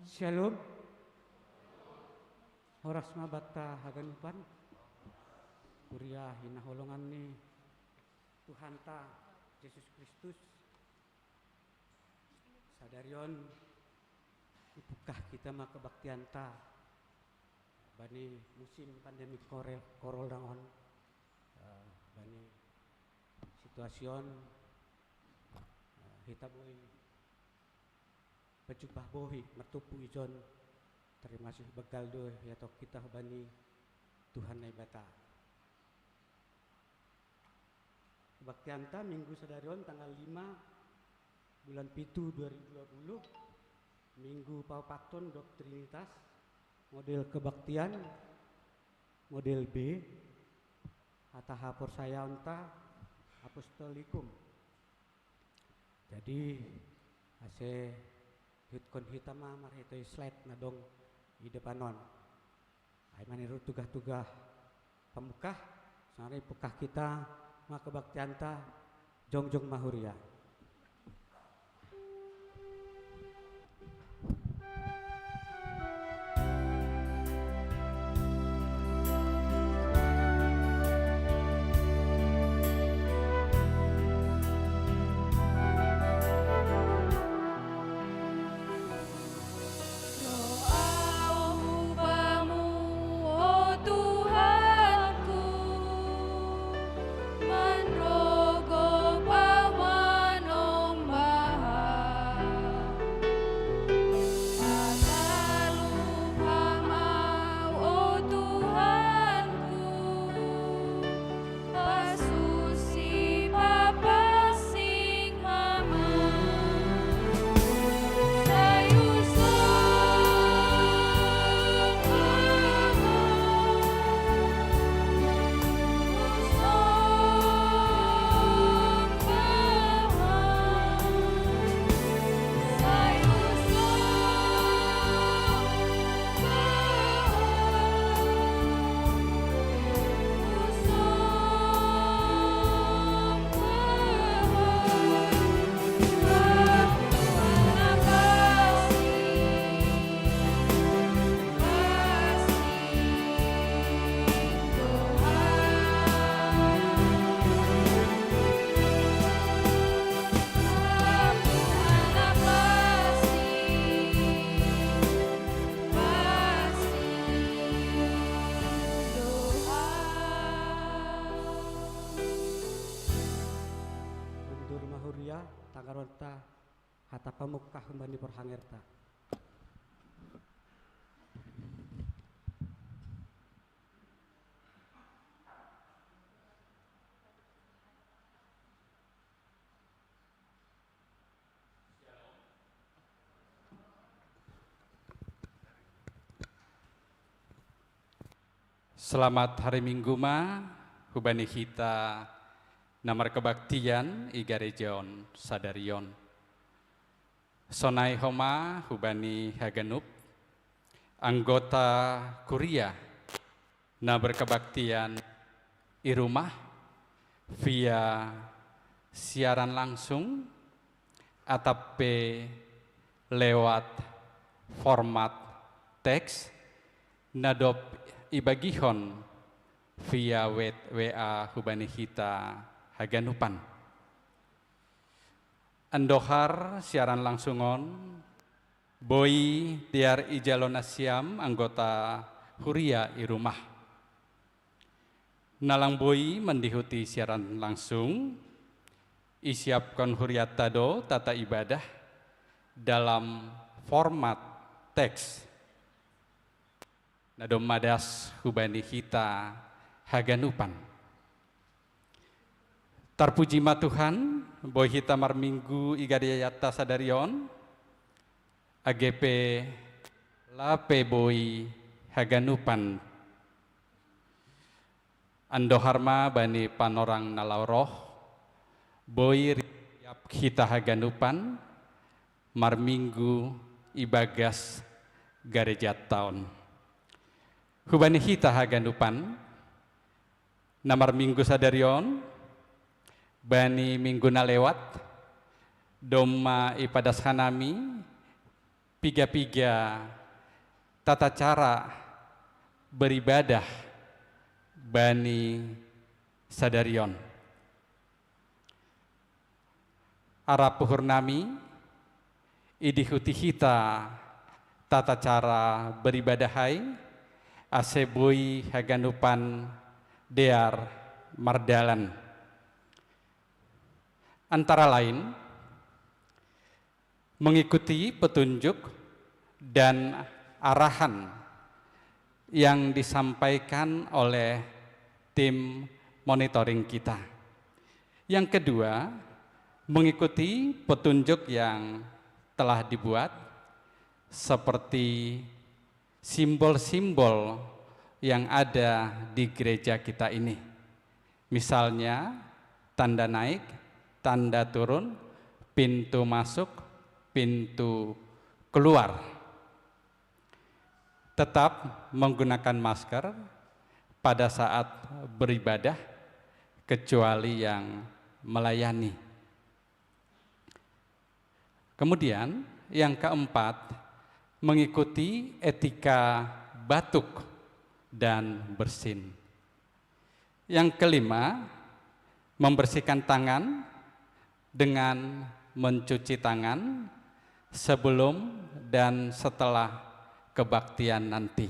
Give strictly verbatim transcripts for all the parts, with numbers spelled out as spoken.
Shalom. Horas ma banta haganupan. Kuria hinaholongan ni Tuhanta Jesus Kristus. Sadarion ipungkah hita ma kabaktianta bani musim pandemi korel, korel rangon, eh, bani situasi on, eh, hita boi pajumpah bohi martumpu ijon. Tarima kasih banggal do iatok hita hubani Tuhan Naibata. Kebaktianta minggu sadarion tanggal lima bulan pitu dua ribu dua puluh, minggu paopathon dob Trinitas, model kebaktian, model B, hata haporsayaonta apostolikum. Jadi, ase ihutkon hita ma marhitei slide na adong i depan on. Ai maniru tugah-tugah pamungkah, sonari pungkah hita ma kebaktianta, jongjong ma huria. Mundur ma huria, tangaronta hata pamungkah humbani porhangerta. Selamat hari Minggu ma hubani hita na markebaktian i gareja on sadarion. Sonai homa hubani haganup anggota kuria na berkebaktian i rumah via siaran langsung atap pe lewat format teks na dob ibagihon via wet W A hubani hita haganupan. Andohar siaran langsung on, boi dear ijalo nasiam anggota huria i rumah. Na lang boi mandihuti siaran langsung, isiapkon hurianta do tata ibadah dalam format teks na domma das hubani hita haganupan. Tarpuji ma Tuhan, boi hita marminggu i garejanta sadarion, age pe lape boi haganupan. Andohar ma bani panorang na laho roh, boi riap hita haganupan marminggu i bagas garejanta on. Hubani hita haganupan na marminggu sadarion, bani minggu na lewat, domma ipadas hanami Piga-piga tata cara beribadah bani sadarion. Ara puhur nami, idi huti hita tata cara beribadah ai, ase boi haganupan dear mardalan. Antara lain, mengikuti petunjuk dan arahan yang disampaikan oleh tim monitoring kita. Yang kedua, mengikuti petunjuk yang telah dibuat, seperti simbol-simbol yang ada di gereja kita ini. Misalnya, tanda naik, tanda turun, pintu masuk, pintu keluar. Tetap menggunakan masker pada saat beribadah, kecuali yang melayani. Kemudian, yang keempat, mengikuti etika batuk dan bersin. Yang kelima, membersihkan tangan dengan mencuci tangan sebelum dan setelah kebaktian nanti.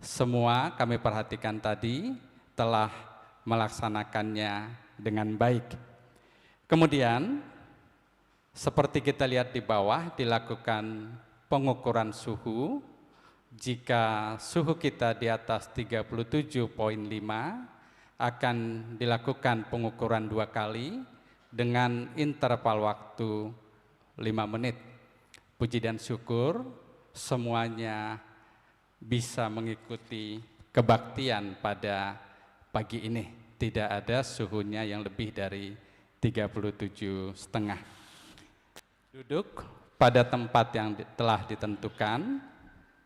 Semua kami perhatikan tadi telah melaksanakannya dengan baik. Kemudian, seperti kita lihat di bawah, dilakukan pengukuran suhu. Jika suhu kita di atas tiga puluh tujuh koma lima, akan dilakukan pengukuran dua kali dengan interval waktu lima menit. Puji dan syukur, semuanya bisa mengikuti kebaktian pada pagi ini. Tidak ada suhunya yang lebih dari tiga puluh tujuh setengah. Duduk pada tempat yang di- telah ditentukan.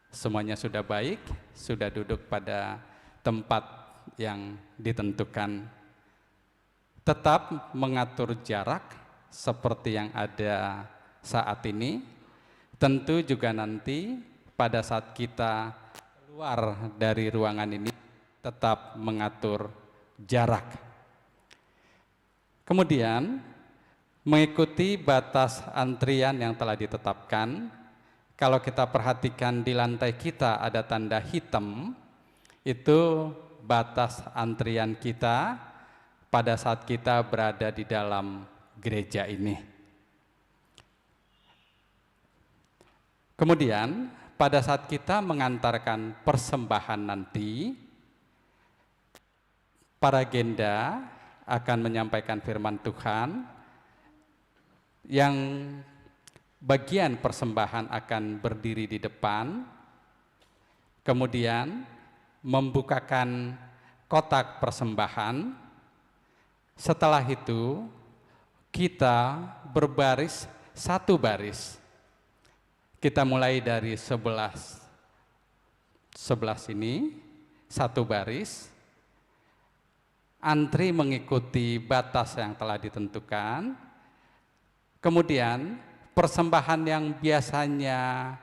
Semuanya sudah baik, sudah duduk pada tempat yang ditentukan. Tetap mengatur jarak seperti yang ada saat ini. Tentu juga nanti pada saat kita keluar dari ruangan ini, tetap mengatur jarak. Kemudian, mengikuti batas antrian yang telah ditetapkan. Kalau kita perhatikan, di lantai kita ada tanda hitam, itu batas antrian kita pada saat kita berada di dalam gereja ini. Kemudian, pada saat kita mengantarkan persembahan nanti, para genda akan menyampaikan firman Tuhan. Yang bagian persembahan akan berdiri di depan, kemudian membukakan kotak persembahan. Setelah itu, kita berbaris satu baris. Kita mulai dari sebelah, sebelah sini, satu baris. Antri mengikuti batas yang telah ditentukan. Kemudian, persembahan yang biasanya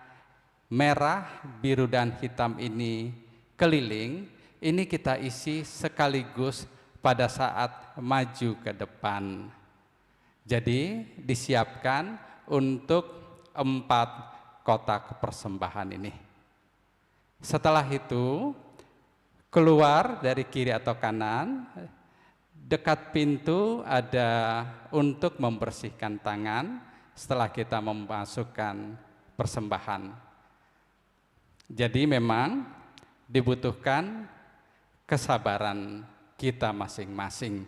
merah, biru, dan hitam ini keliling, ini kita isi sekaligus pada saat maju ke depan. Jadi, disiapkan untuk empat kotak persembahan ini. Setelah itu, keluar dari kiri atau kanan, dekat pintu ada untuk membersihkan tangan setelah kita memasukkan persembahan. Jadi, memang dibutuhkan kesabaran kita masing-masing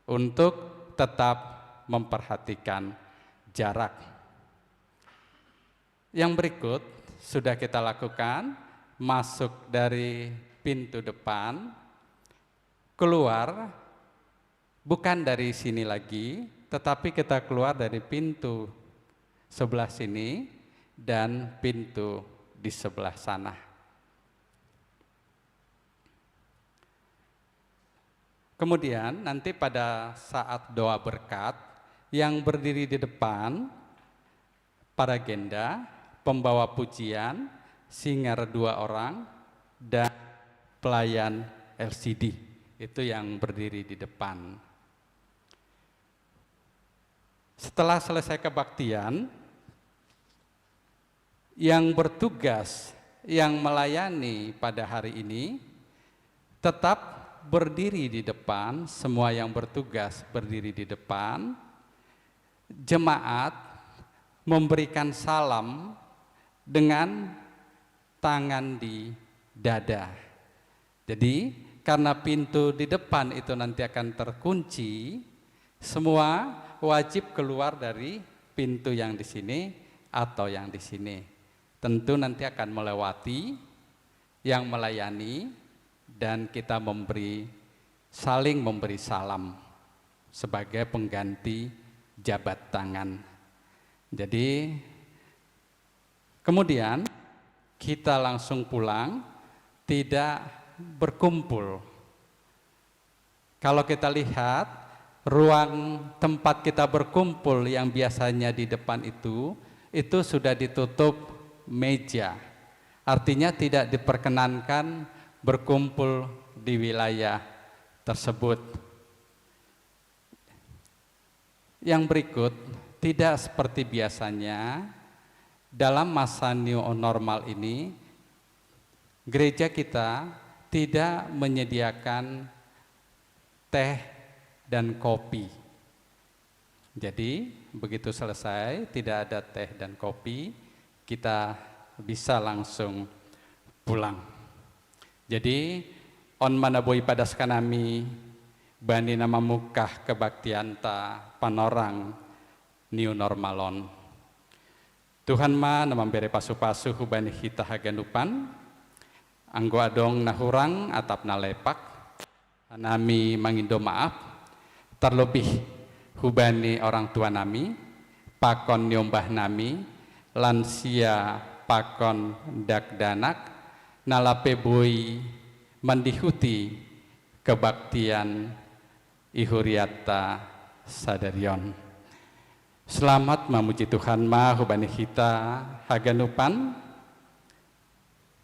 untuk tetap memperhatikan jarak. Yang berikut sudah kita lakukan, masuk dari pintu depan, keluar bukan dari sini lagi, tetapi kita keluar dari pintu sebelah sini dan pintu di sebelah sana. Kemudian, nanti pada saat doa berkat, yang berdiri di depan, para genda, pembawa pujian, singer dua orang, dan pelayan L C D. Itu yang berdiri di depan. Setelah selesai kebaktian, yang bertugas, yang melayani pada hari ini tetap berdiri di depan, semua yang bertugas berdiri di depan, jemaat memberikan salam dengan tangan di dada. Jadi, karena pintu di depan itu nanti akan terkunci, semua wajib keluar dari pintu yang di sini atau yang di sini. Tentu nanti akan melewati yang melayani, dan kita memberi, saling memberi salam sebagai pengganti jabat tangan. Jadi, kemudian kita langsung pulang, tidak berkumpul. Kalau kita lihat, ruang tempat kita berkumpul yang biasanya di depan itu, itu sudah ditutup meja. Artinya, tidak diperkenankan berkumpul di wilayah tersebut. Yang berikut, tidak seperti biasanya, dalam masa new normal ini, gereja kita tidak menyediakan teh dan kopi. Jadi, begitu selesai, tidak ada teh dan kopi, kita bisa langsung pulang. Jadi, on mana boi padaskan nami bani na mamungkah kebaktianta panorang new normalon. Tuhan ma na mambere pasu-pasu hubani hita haganupan, anggo adong na hurang atap na lepak, nami mangindo maaf, terlebih hubani orang tua nami, pakon niombah nami, lansia pakon dakdanak, na lape boi mandihuti kebaktian ihuriatta sadarion. Selamat mamuji Tuhan ma hubani hita haganupan,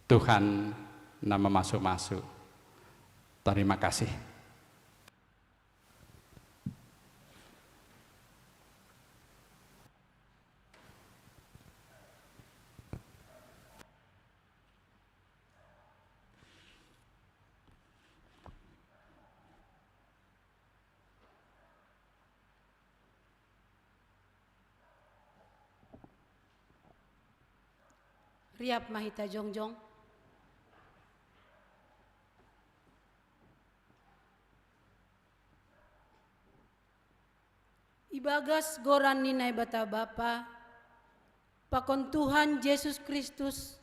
Tuhan na mamasu-masu. Terima kasih. Riap ma hita jongjong. Ibagas goran ni Naibata Bapa, pakon Tuhan Jesus Kristus,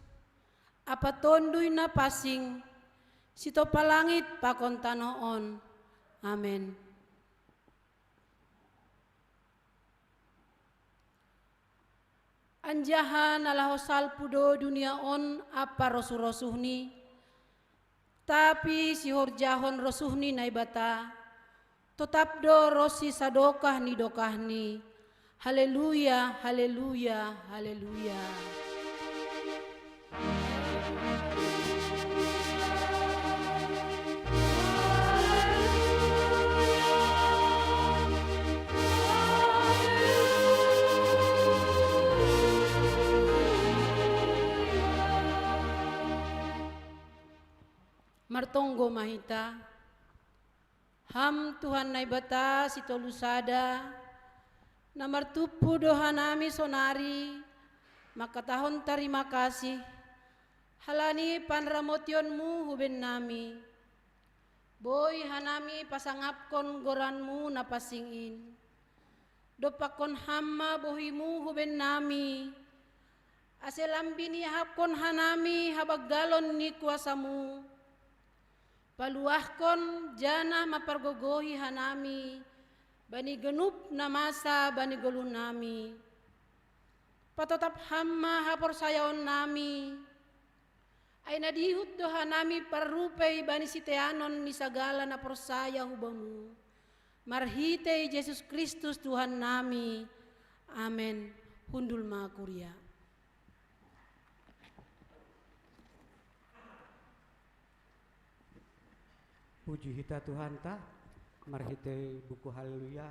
ampa Tonduy Na Pansing, sitompa langit pakon tanoh on. Amen. Anjaha na laho salpu do dunia on ampa rosuh-rosuhni, tapi sihorjahon rosuh ni Naibata, totap do ronsi sadokah ni dokahni. Haleluya, haleluya, haleluya. Martonggo ma hita. Ham Tuhan Naibata sitolu sada, na martumpu do hanami sonari mangkatahon tarima kasih, halani panramotionmu hu bennami. Boi hanami pasangapkon goranmu na pansing in. Dompakkon Ham ma bohimu hu bennami, ase lam biniahapkon hanami habanggalon ni kuasamu. Paluahkon janah mampargogohi hanami bani ganup na masa bani goluhnami. Patotap Ham ma haporsayaonnami, ai na dihut do hanami parrupei bani siteanon ni sagala na porsaya hu Bamu. Marhitei Jesus Kristus Tuhannami. Amen. Hundul ma kuria. Puji hita Tuhanta, marhitei buku Haleluya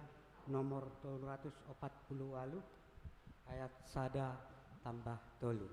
nomor tolu ratus opat puluh walu, ayat sada tambah tolu.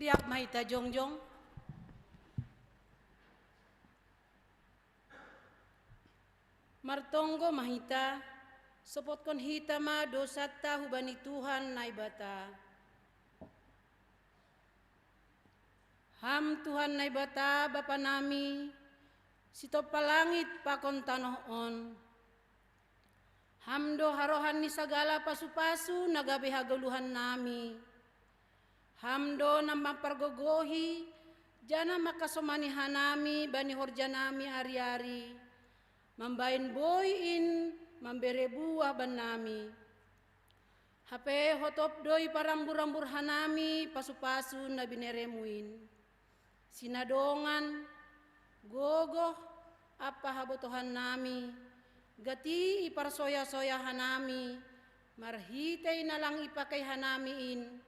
Riap ma hita jongjong. Martonggo ma hita, sopotkon hita ma dosanta hubani Tuhan Naibata. Ham Tuhan Naibata, Bapa nami, sitompa langit pakon tanoh on. Ham do harohan ni sagala pasu-pasu na gabe hagoluhan nami. Ham do na mampargogohi, janah mangkasomani hanami bani horja nami ari-ari, mambahen boi in mambere buah bannami. Hape hotop do iparambur-rambur hanami pasu-pasu na bineremu in. Sinadongan, gogoh, ampa habotohannami, gati iparsoya-soya hanami, marhitei na lang ipakei hanami in,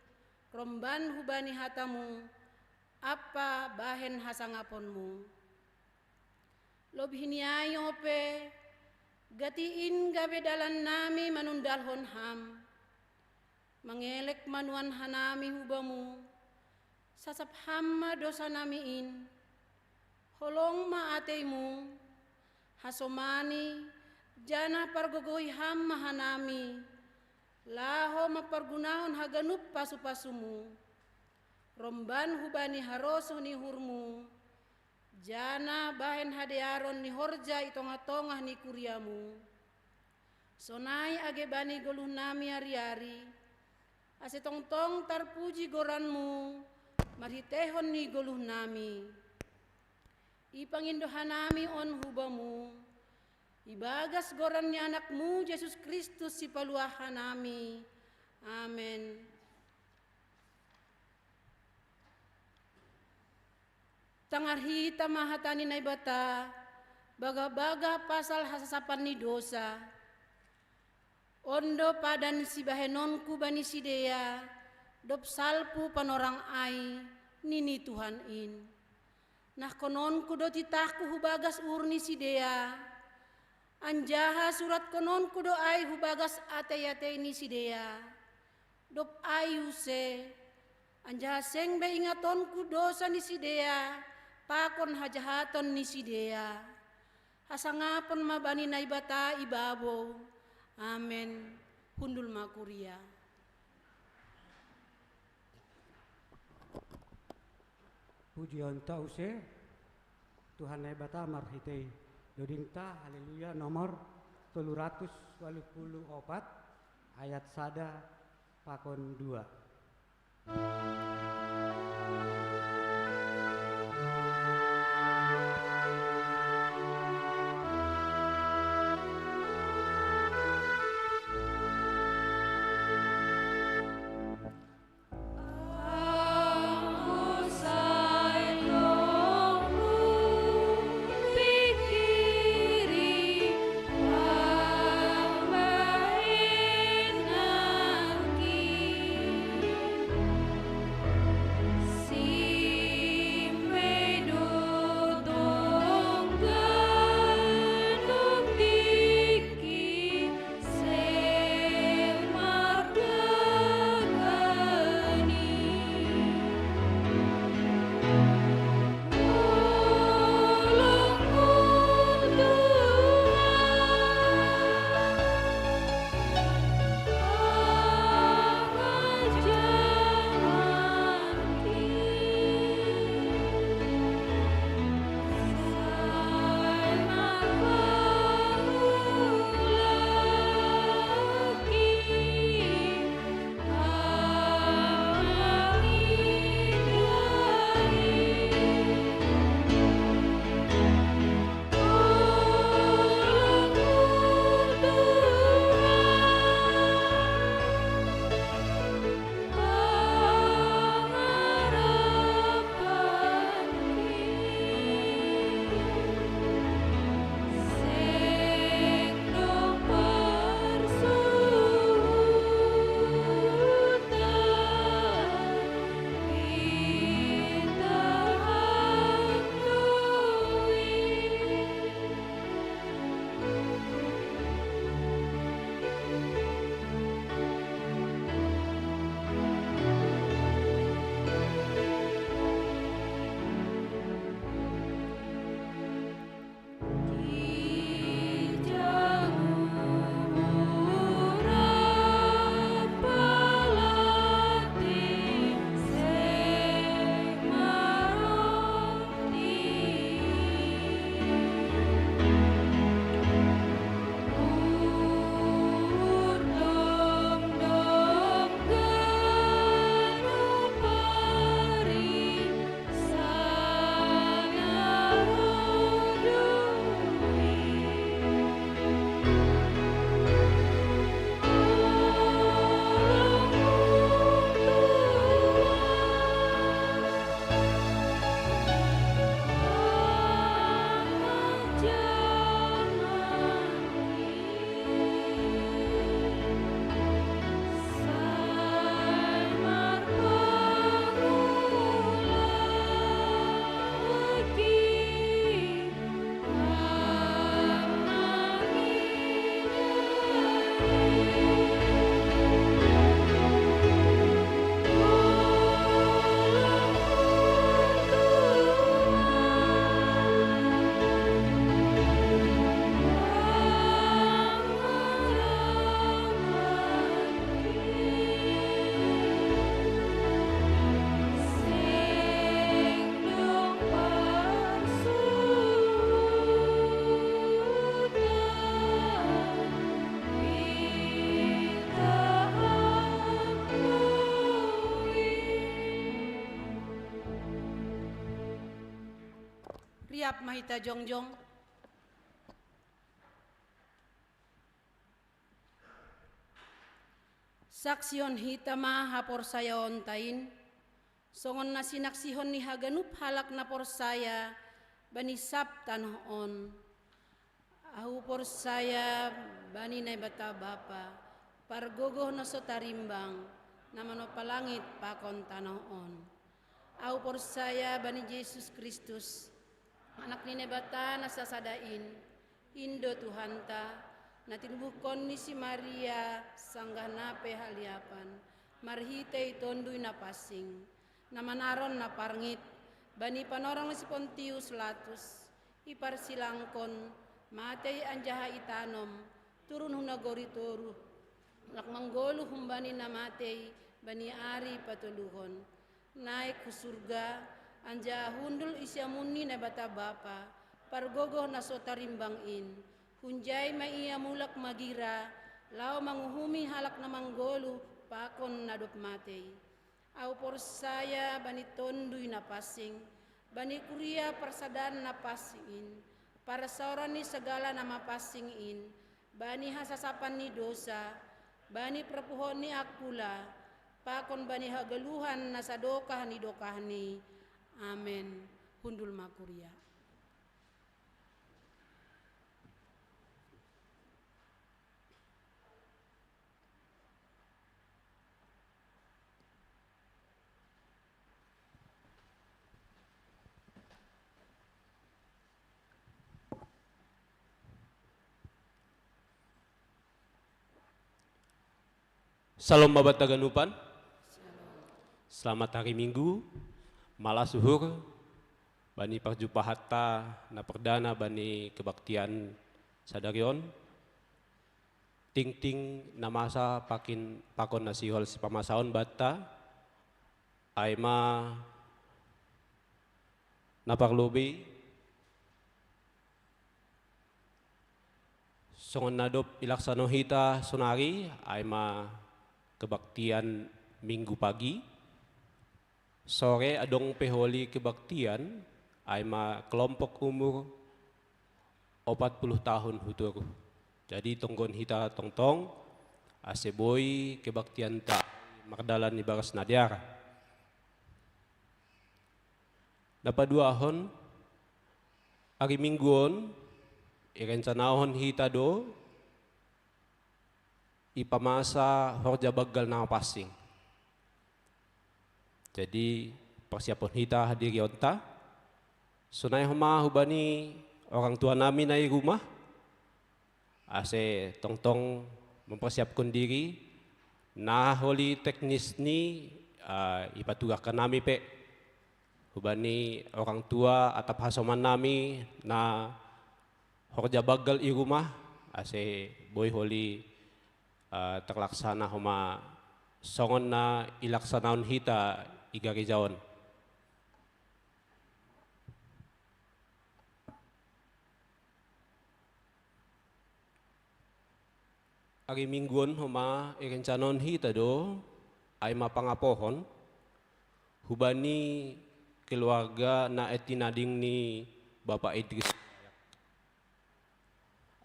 romban hubani hatamu, ampa bahen hasangaponmu. Lobih ni ai ope, gati in gabe dalannami manundalhon ham. Mangelek ma nuan hanami hu bamu, sasap ham ma dosanami in. Holong ma ateimu, hasomani, janah pargogohi ham ma hanami, laho mampargunahon haganup pasu-pasumu, romban hubani harosuh ni uhurmu, janah bahen hadearon ni horja i tongah-tongah ni kuriamu. Sonai age bani goluhnami ari-ari, ase tongtong tarpuji goranmu marhiteihon ni goluhnami. Ipangindo hanami on hu bamu, ibagas goran ni anakmu Jesus Kristus sipaluah hanami. Amen. Tangar hita ma hata ni Naibata, bagah-bagah pasal hasasapan ni dosa. On do padan sibahenonku bani sidea, dob salpu panorang ai, nini Tuhan in. Nahkononku do titahku hu bagas uhur ni sidea, anjaha suratkononku do ai hu bagas atei-atei ni sidea. Dob ai use, anjaha seng be ingatonku dosa ni sidea pakon hajahaton ni sidea. Hasangapon ma bani Naibata i babou. Amen. Hundul ma kuria. Pujion ta use Tuhan Naibata marhitei dodingta. Haleluya, nomor tolu ratus walu puluh opat, ayat sada pakon dua. Riap ma hita jongjong. Saksihon hita ma haporsayaonta in, songon na sinaksihon ni haganup halak na porsaya bani sab tanoh on. Ahu porsaya bani Naibata Bapa, pargogoh na so tarimbang, na manompa langit pakon tanoh on. Ahu porsaya bani Jesus Kristus, Anak ni Naibata na sasada in, in do Tuhanta, na tinubuhkon ni si Maria sanggah na pe haliapan, marhitei Tonduy Napansing, na manaron na parngit, bani panorang ni si Pontius Latus, iparsilangkon, matei anjaha itanom, turun hu nagori toruh, lak manggoluh humbani na matei bani ari patoluhon, naek hu surga, Anjaha hundul i siamunni Naibata Bapa, pargogoh na so tarimbang in. Hunjai ma ia mulak magira, laho manguhumi halak na manggoluh pakon na dob matei. Ahu porsaya bani Tonduy Napansing, bani kuria parsadaan na pansing in, parsaoran ni sagala na mapansing in, bani hasasapan ni dosa, bani perpuhon ni angkula, pakon bani hagoluhan na sadokah ni dokahni. Amen. Hundul ma kuria. Salom ma banta haganupan. Selamat hari Minggu. Malas uhur bani parjumpahanta na perdana bani kebaktian sadari on. Tingting na masa pakin pakon na sihol sipamasaon banta, ai ma na parlobei songon na dob ilaksanahon hita sonari, ai ma kebaktian Minggu pagi. Sore adong pe holi kebaktian, ai ma kelompok umur opat puluh tahun hutur. Jadi tonggohon hita tongtong, ase boi kebaktianta mardalan di bagas na dear. Na paduahon, ari Minggu on, irencanahon hita do ipamasa horja banggal na pansing. Jadi, persiapon hita hadirionta, sonai homa hubani orang tua nami na i rumah, ase tongtong mempersiapkon diri, na holi teknis ni, ah, ipatugarkan nami pe hubani orang tua atap hasoman nami na horja banggal i rumah, ase boi holi, eh, terlaksana homa songon na ilaksanahon hita i gareja on. Ari Minggu on homa irencanahon hita do, ai ma pangapohon hubani keluarga na tinading ni Bapa Idris,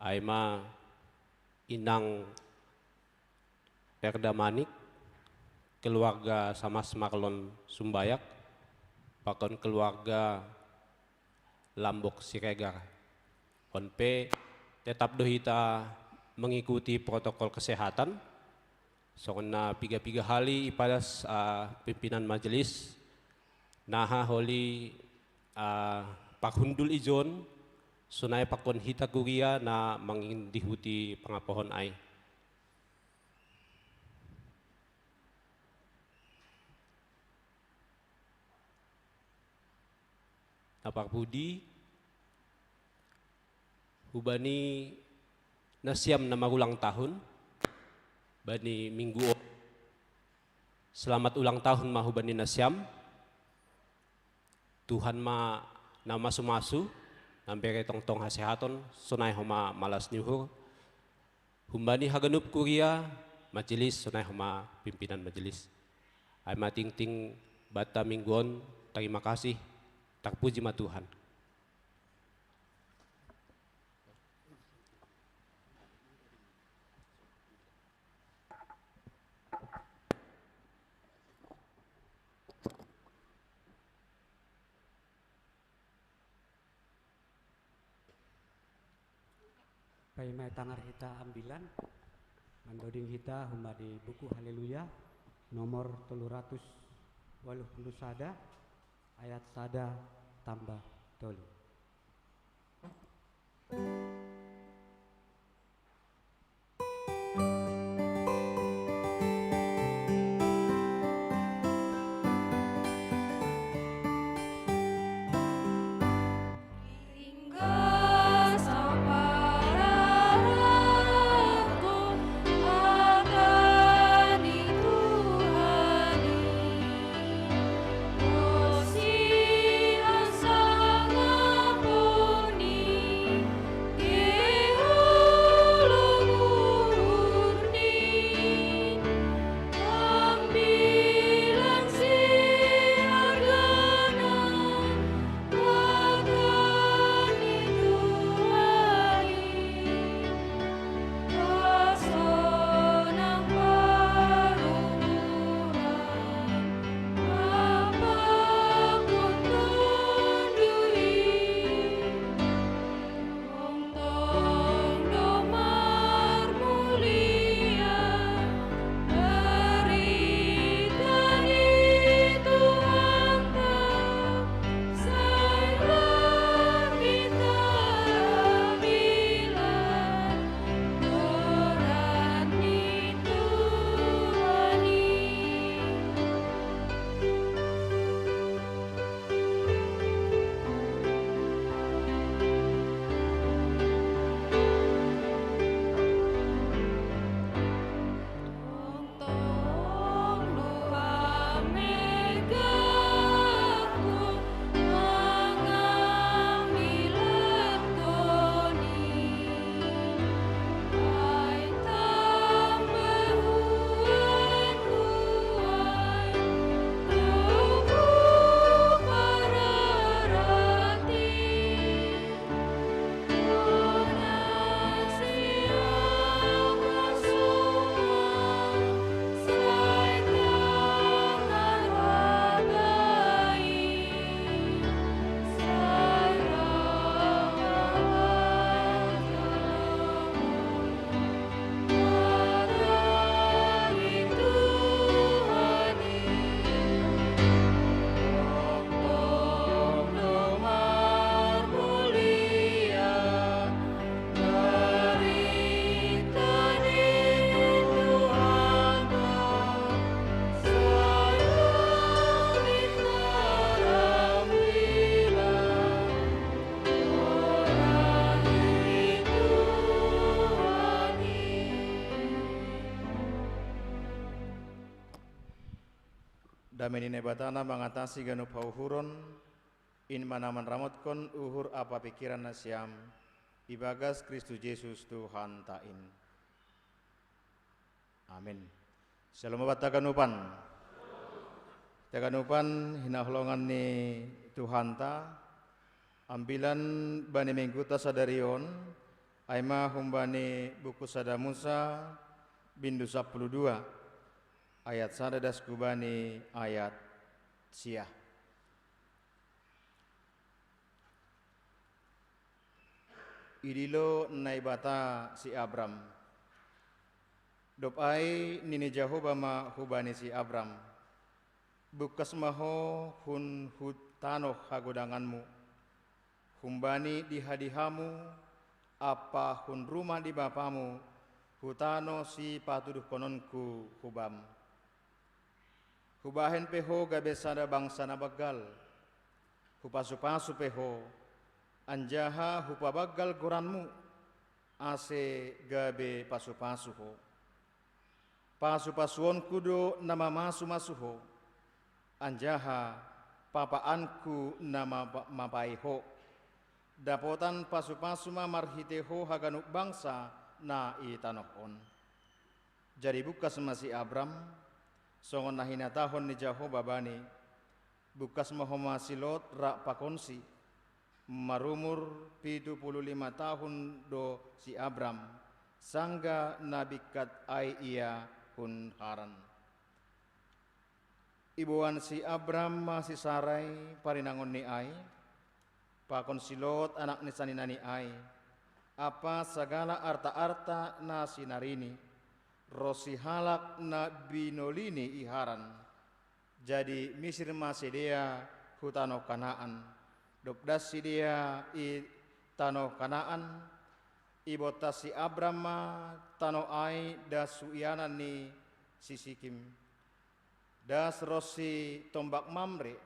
ai ma inang Perda Manik, keluarga Samas Marlon Sumbayak, pakon keluarga Lambok Siregar. On pe tetap do hita mengikuti protokol kesehatan, songon na piga-piga hali ipadas, ah, pimpinan majelis, naha holi, ah, parhundul ijon, sonai pakon hita kuria na mangindihuti pangapohon ai. Na parpudi, hubani nasiam na marulang tahun, bani Minggu on, selamat ulang tahun ma hubani nasiam. Tuhan ma na masu-masu, na mambere tongtong hasehaton, sonai homa malas ni uhur. Humbani haganup kuria, majelis, sonai homa pimpinan majelis. Ai ma tingting banta Minggu on, tarima kasih, tarpuji ma Tuhan. Paima itangar hita ambilan, mandoding hita homa di buku Haleluya, nomor tolu ratus waluh puluh sada, ayat sada tambah tolu. Dame ni Naibata na mangatasi ganup hauhuron, in ma na manramotkon uhur ampa pingkiran nasiam, ibagas Kristus Jesus Tuhanta in. Amin. Syalom banta haganupan. Hita haganupan hinaholongan ni Tuhanta, ambilan bani mingguta sadari on, ai ma humbani buku sada Musa, bindu sampulu dua, ayat sada das hubani ayat sia. Idilo Naibata si Abram. Dob ai nini Jahowa ma hubani si Abram: Bungkas ma ho hun hu tanoh hagodanganmu, humbani diha-dihamu, ampa hun rumah ni bapamu, hu tanoh sipatuduhkononku hubam. Hubahen pe ho gabe sada bangsa na banggal. Hupasu-pasu pe ho, anjaha hupabanggal goranmu, ase gabe pasu-pasu ho. Pasu-pasuonku do na mamasu-masu ho, anjaha papaanku na mapa-, mapahi ho. Dapotan pasu-pasu ma marhitei ho haganup bangsa na i tanoh on. Jadi bungkas ma si Abram, songon na hinatahon ni Jahowa bani. Bungkas ma homa si Lot rap pakonsi. Marumur pitu pulu lima tahun do si Abram, sanggah na bingkat ai ia hun Haran. Iboan si Abram ma si Sarai parinangonni ai, pakon si Lot anak ni saninani ai, ampa sagala arta-arta na sinarini, ronsi halak na binolini i Haran. Jadi misir ma sidea hu tanoh Kanaan. Dob das sidea i tanoh Kanaan, ibontas si Abram ma tanoh ai das hu ianan ni si Sikim. Das ronsi tombak Mamre,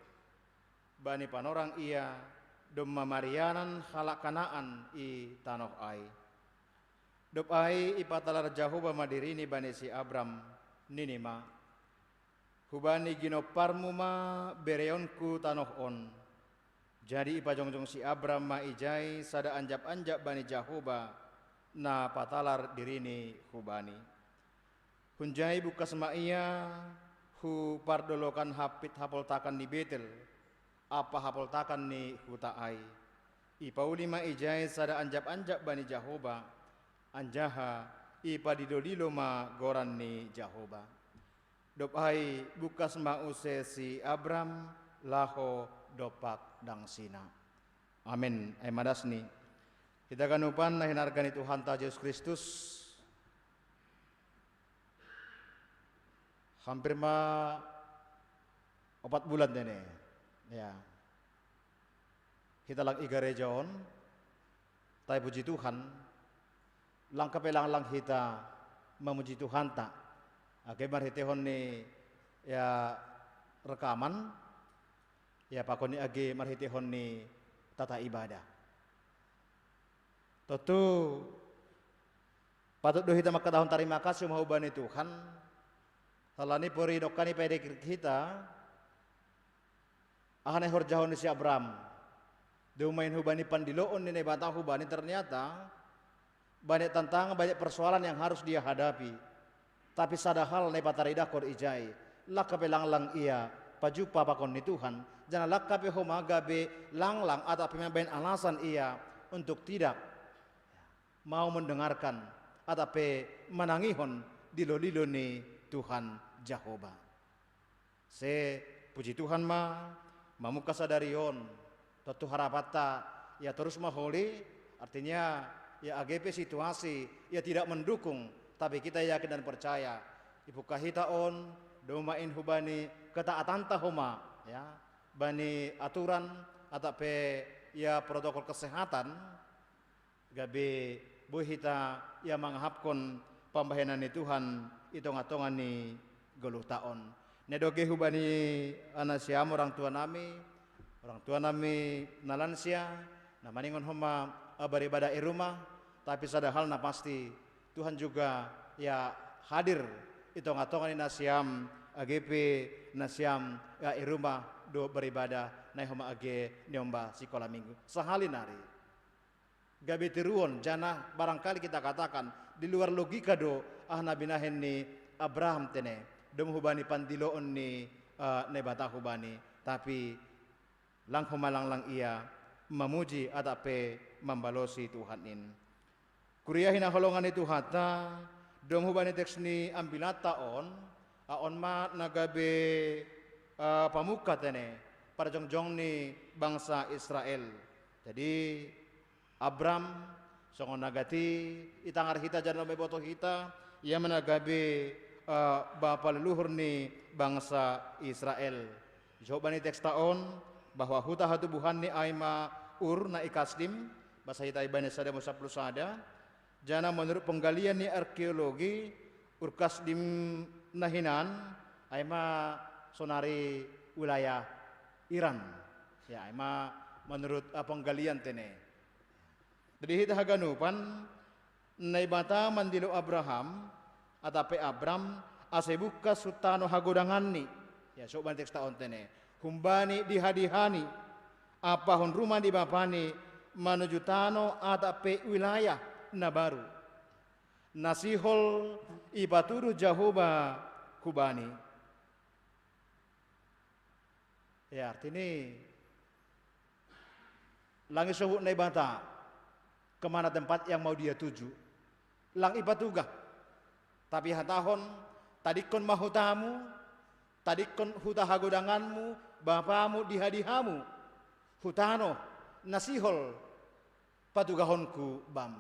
bani panorang ia, domma marianan halak Kanaan i tanoh ai. Dob ai ipatalar Jahowa ma dirini bani si Abram, nini ma: Hubani ginomparmu ma bereonku tanoh on. Jadi ipajongjong si Abram ma ijai sada anjap-anjap bani Jahowa, na patalar dirini hubani. Hunjai bungkas ma ia hu pardolokan hampit hapoltakan ni Betel, ampa hapoltakan ni huta ai. Ipauli ma ijai sada anjap-anjap bani Jahowa, anjaha ipadilo-dilo ma goran ni Jahowa. Dob ai bungkas ma use si Abram laho dompak dangsina. Amen. Ai ma dasni. Hita haganupan na hinarga ni Tuhanta Jesus Kristus. Hampir ma opat bulan dene. Ya. Hita lang i gareja on, tapi puji Tuhan, lang hape langlang hita mamuji Tuhanta. Age marhiteihon ni, ya, rekaman, ya, pakon ni age marhiteihon ni tata ibadah. Tontu patut do hita mangkatahon tarima kasih ma hubani Tuhan, halani poridongkan i paidek hita, aha na ihorjahon ni si Abram. Domma in hubani pandiloon ni Naibata hubani, ternyata banyak tantangan, banyak persoalan yang harus dia hadapi. Tapi sada hal na ipataridahkon ijai, lang hape langlang ia pajumpa pakon ni Tuhan, janah lang hape homa gabe langlang atap pe mambahen alasan ia untuk tidak mau mendengarkan atap pe manangihon dilo-dilo ni Tuhan Jahowa. Se, puji Tuhan ma, mamungka sadari on, tontu harapanta, ya torus ma holi, artinya, ya age pe situasi, ya tidak mendukung, tapi kita yakin dan percaya, ipungka hita on, domma in hubani ketaatanta homa, ya, bani aturan, atap pe, ya protokol kesehatan, gabe boi hita ia mangahapkon pambahenan ni Tuhan i tonga-tonga ni goluhta on. Na doge hubani nasiam orang tua nami, orang tua nami na lansia, na maningon homa, eh, beribadah i rumah, tapi sada hal na pasti, Tuhan juga ia hadir i tonga-tonga ni nasiam, Age pe na siam, ya, i rumah do beribadah, na i homa age niomba sikola minggu. Sahali nari. Gabe tiruon, janah barangkali kita katakan, di luar logika do aha na binahen ni Abraham tene, dong hubani pandiloon ni, eh, Naibata hubani, tapi lang homa langlang ia mamuji atap pe mambalosi Tuhan in. Kuria hinaholongan ni Tuhanta, dong hubani teks ni ambilanta on, a on ma na gabe, eh, pamungka tene, parjongjong ni bangsa Israel. Jadi, Abram, songon na gati, itangar hita janah na umboto hita, ia ma na gabe, eh, bapa leluhur ni bangsa Israel. Dijawab bani teksta on, bahwa huta hatubuhanni ai ma Ur na i Kasdim, basa hita i bani sada masa puluh sada, janah menurut penggalian ni arkeologi, Ur Kasdim na hinan, ai ma sonari wilayah Iran. Ya, ai ma menurut, eh, penggalian tene. Jadi hita haganupan, Naibata mandilo Abraham, atap pe Abram, ase bungkas hun tano hagodanganni. Ya, soban teksta on tene. Humbani dihadihani, ampa hun rumah ni bapani manuju tano atap pe wilayah na baru, na sihol ipatuduh Jahowa hubani. Ya, artini, lang isohut Naibata kemana tempat yang mau dia tuju. Lang ipatugah. Tapi hatahon, tadingkon ma hutamu, tadingkon huta hagodanganmu, bapamu, dihadihamu, hu tano na sihol patugahonku bam.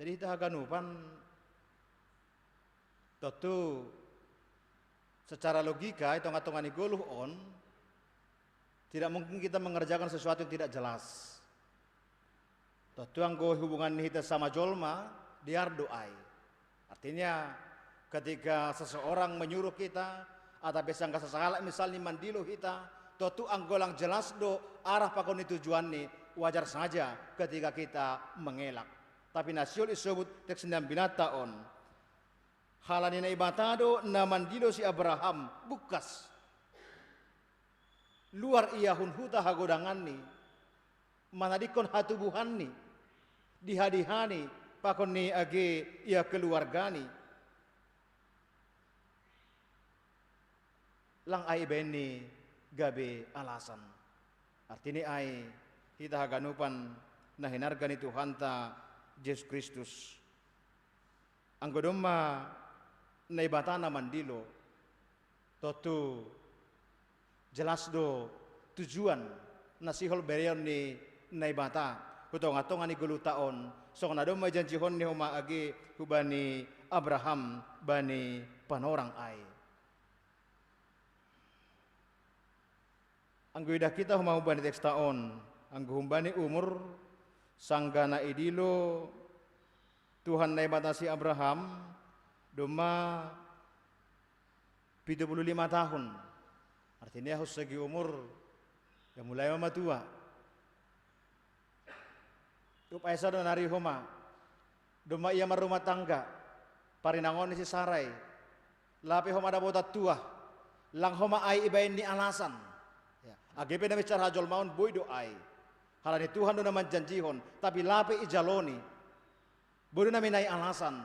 Jadi hita haganupan, tontu secara logika, i tonga-tonga ni goluh on, tidak mungkin kita mengerjakan sesuatu yang tidak jelas. Tontu anggo hubungan ni hita sama jolma, dear do ai. Artinya, ketika seseorang menyuruh kita, atap pe sangka sasahalak misalnya mandilo hita, tontu anggo lang jelas do arah pakon ni tujuanni, wajar saja ketika kita mengelak. Tapi na sihol isobut teks ni ambilanta on. Halani Naibata do na mandilo si Abraham bungkas. Luar ia hun huta hagodanganni, manadingkon hatubuhanni, dihadihani, pakon ni age ia keluargani. Lang ai ibaenni gabe alasan. Artini ai hita haganupan na hinarga ni Tuhanta Jesus Kristus. Anggo domma Naibata na mandilo, tontu jelas do tujuan na sihol bereon ni Naibata hu tonga-tonga ni goluhta on, songon na domma ijanjihon ni homa age hubani Abraham bani panorang ai. Anggo idah hita homa humbani teksta on, anggo humbani umur, sanggah na idilo Tuhan Naibata si Abraham, domma pitu puluh lima tahun. Artinya, hos segi umur, ya mulai ma matua. Dob ai sada nari homa, domma ia marrumah tangga, parinangonni si Sarai, lape homa dapotan tuah, lang homa ai ibaenni alasan. Ya, age pe na bicara hajolmaon boi do ai. Halani Tuhan do na manjanjihon, tapi lape ijaloni. Boi do na minai alasan.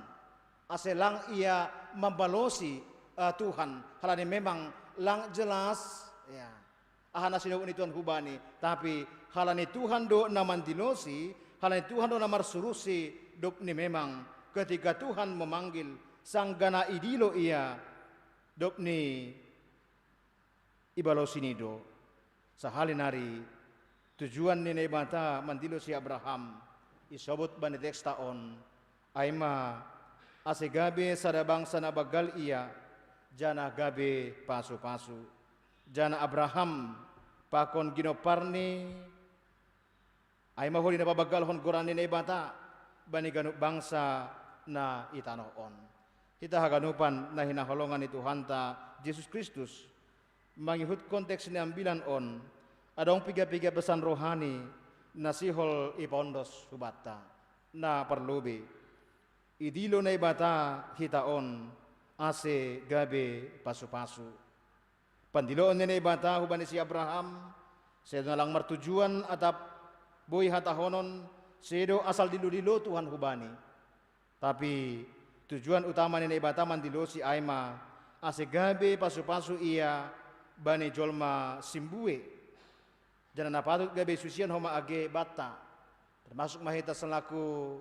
Ase lang ia mambalosi, eh, Tuhan. Halani memang lang jelas, ya. Aha na sinobut ni Tuhan hubani, tapi halani Tuhan do na mandilosi, halani Tuhan do na marsurusi, dob ni memang ketika Tuhan memanggil, sanggah na idilo ia, dob ni ibalosi ni do. Sahali nari tujuan ni Naibata mandilo si Abraham, isobut bani teksta on, ai ma ase gabe sada bangsa na banggal ia, janah gabe pasu-pasu. Janah Abraham pakon ginomparni, ai ma holi na pabanggalhon goran ni Naibata bani ganup bangsa na i tanoh on. Hita haganupan na hinaholongan ni Tuhanta Jesus Kristus, mangihutkon teks ni ambilan on, adong piga-piga pesan rohani na sihol ipaondos hubanta. Na parlobei, idilo Naibata hita on, ase gabe pasu-pasu. Pandiloon ni Naibata hubani si Abraham, sedo na lang martujuan atap boi hatahonon, sedo asal dilo-dilo Tuhan hubani. Tapi tujuan utama ni Naibata mandilosi ai ma, ase gabe pasu-pasu ia bani jolma simbue. Janah na patut gabe susian homa age banta. Termasuk ma hita selaku,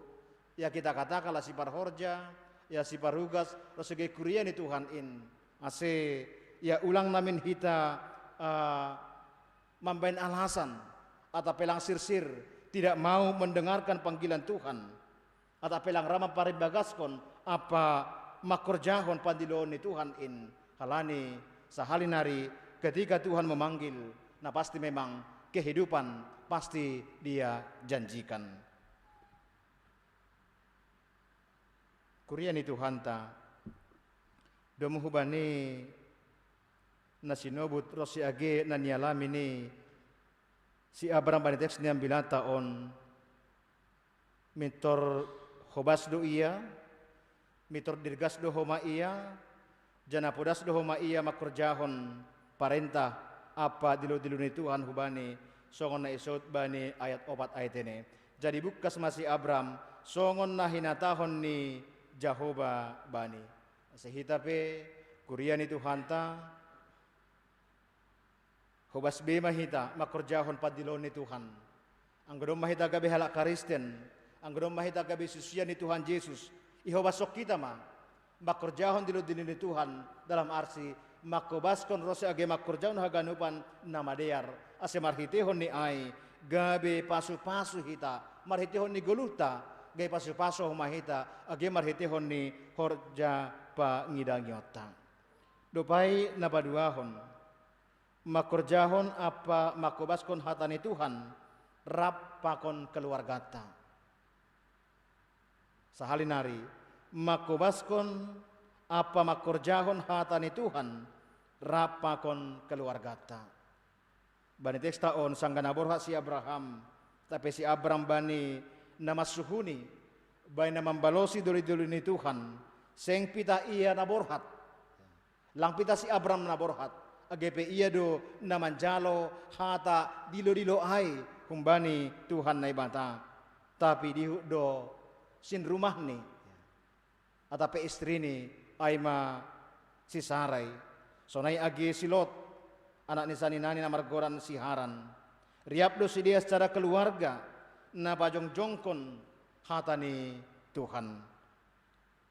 ya, kita katakanlah siparhorja, ya, siparugas, ros age kuria ni Tuhan in. Ase, ya, ulang namin hita, ah, mambahen alasan, atap pe lang sirsir, tidak mau mendengarkan panggilan Tuhan. Atap pe lang ra mamparimbagaskan ampa mangkorjahon pandiloon ni Tuhan in. Halani sahali nari ketika Tuhan memanggil, na pasti memang kehidupan pasti Dia janjikan. Kuria ni Tuhanta, domu hubani na sinobut ros age na nialami ni si Abraham bani teks ni ambilanta on, mintor hobas do ia, mintor dirgas do homa ia, janah podas do homa ia mangkorjahon parentah ampa dilo-dilo ni Tuhan hubani, songon na isout bani ayat opat ai tene. Jadi bungkas ma si Abraham, songon na hinatahon ni Jahowa bani. Ase hita pe, kuria ni Tuhanta, hobas be ma hita mangkorjahon pandiloon ni Tuhan. Anggo domma hita gabe halak Kristen, anggo domma hita gabe susian ni Tuhan Jesus, ihobashon hita ma mangkorjahon dilo-dilo ni Tuhan, dalam arti manghobaskon ros age mangkorjahon haganupan na madear, ase marhiteihon ni ai gabe pasu-pasu hita, marhiteihon ni goluhta gabe pasu-pasu homa hita, age marhiteihon ni horja pangidangionta. Dob ai na paduahon, mangkorjahon ampa manghobaskon hata ni Tuhan rap pakon keluarganta. Sahali nari, manghobaskon ampa mangkorjahon hata ni Tuhan rap pakon keluarganta. Bani teksta on, sanggah na borhat si Abraham, atap pe si Abraham bani na mansuhuni, bani na mambalosi dilo-dilo ni Tuhan, seng pitah ia na borhat. Lang pitah si Abraham na borhat, age pe ia do na manjalo hata dilo-dilo ai humbani Tuhan Naibata. Tapi dihut do sinrumahni, atap pe istrini, ai ma si Sarai. Sonai age si Lot, anak ni saninani na margoran si Haran. Riap do sidea secara keluarga na pajongjongkon hata ni Tuhan.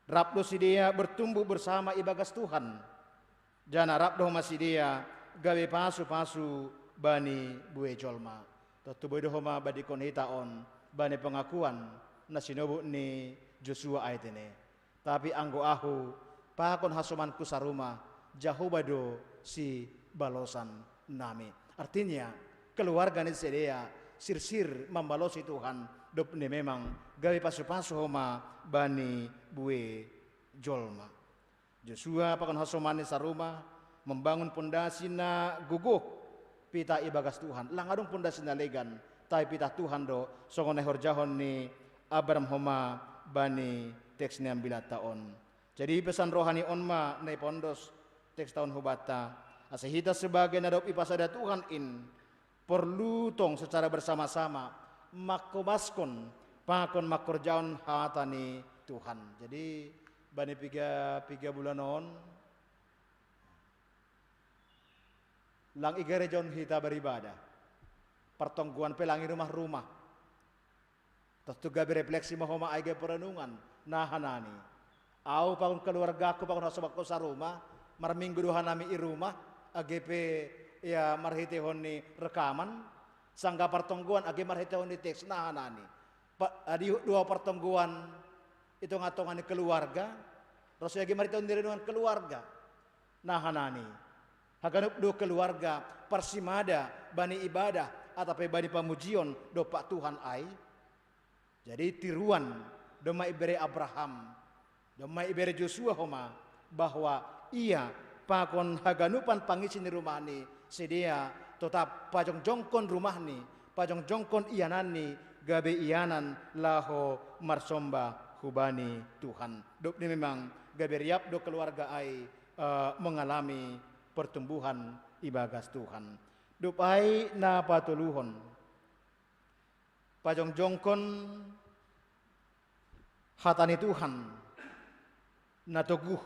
Rap do sidea bertumbuh bersama ibagas Tuhan. Janah rap do homa sidea gabe pasu-pasu bani bue jolma. Tontu boi do homa bandingkon hita on bani pengakuan na sinobut ni Josua ai tene. Tapi anggo ahu pakon hasomanku sarumah, Jahowa do sibalosan nami. Artinya, keluarga ni sidea sirsir mambalosi Tuhan, dob ni memang gabe pasu-pasu homa bani bue jolma. Josua pakon hasomanni sarumah membangun pondasi na gogoh, pitah ibagas Tuhan. Lang adong pondasi na legan, tapi pitah Tuhan do, songon na ihorjahon ni Abraham homa bani teks ni ambilanta on. Jadi pesan rohani on ma na ipondos teksta on hubanta, ase hita sebagai na dob ipasada Tuhan in, porlu tong secara bersama-sama manghobaskon pakon mangkorjahon hata ni Tuhan. Jadi bani piga-piga bulan on, lang i gereja on hita beribadah. Partonggoan pe lang i rumah-rumah. Tontu gabe refleksi ma homa ai gabe perenungan. Nah, hanani, ahu pakon keluargaku pakon hasomanku sarumah, marminggu do hanami i rumah, age pe, ya, marhiteihon ni rekaman, sanggah partonggoan age marhiteihon ni teks, nah, hanani. Pa, adihut do ahu partonggoan i tongah-tongah ni keluarga, ros age marhiteihon ni renungan keluarga. Nah, hanani, haganup do keluarga parsimada bani ibadah atap pe bani pamujion dompak Tuhan ai. Jadi tiruan domma ibere Abraham, domma ibere Josua homa, bahwa ia pakon haganupan pangisi ni rumahni, sidea totap pajongjongkon rumahni, pajongjongkon iananni gabe ianan laho marsomba hubani Tuhan. Dop ni memang gabe riap do keluarga ai eh, mengalami pertumbuhan ibagas Tuhan. Dop ai na patoluhon, pajongjongkon hata ni Tuhan na toguh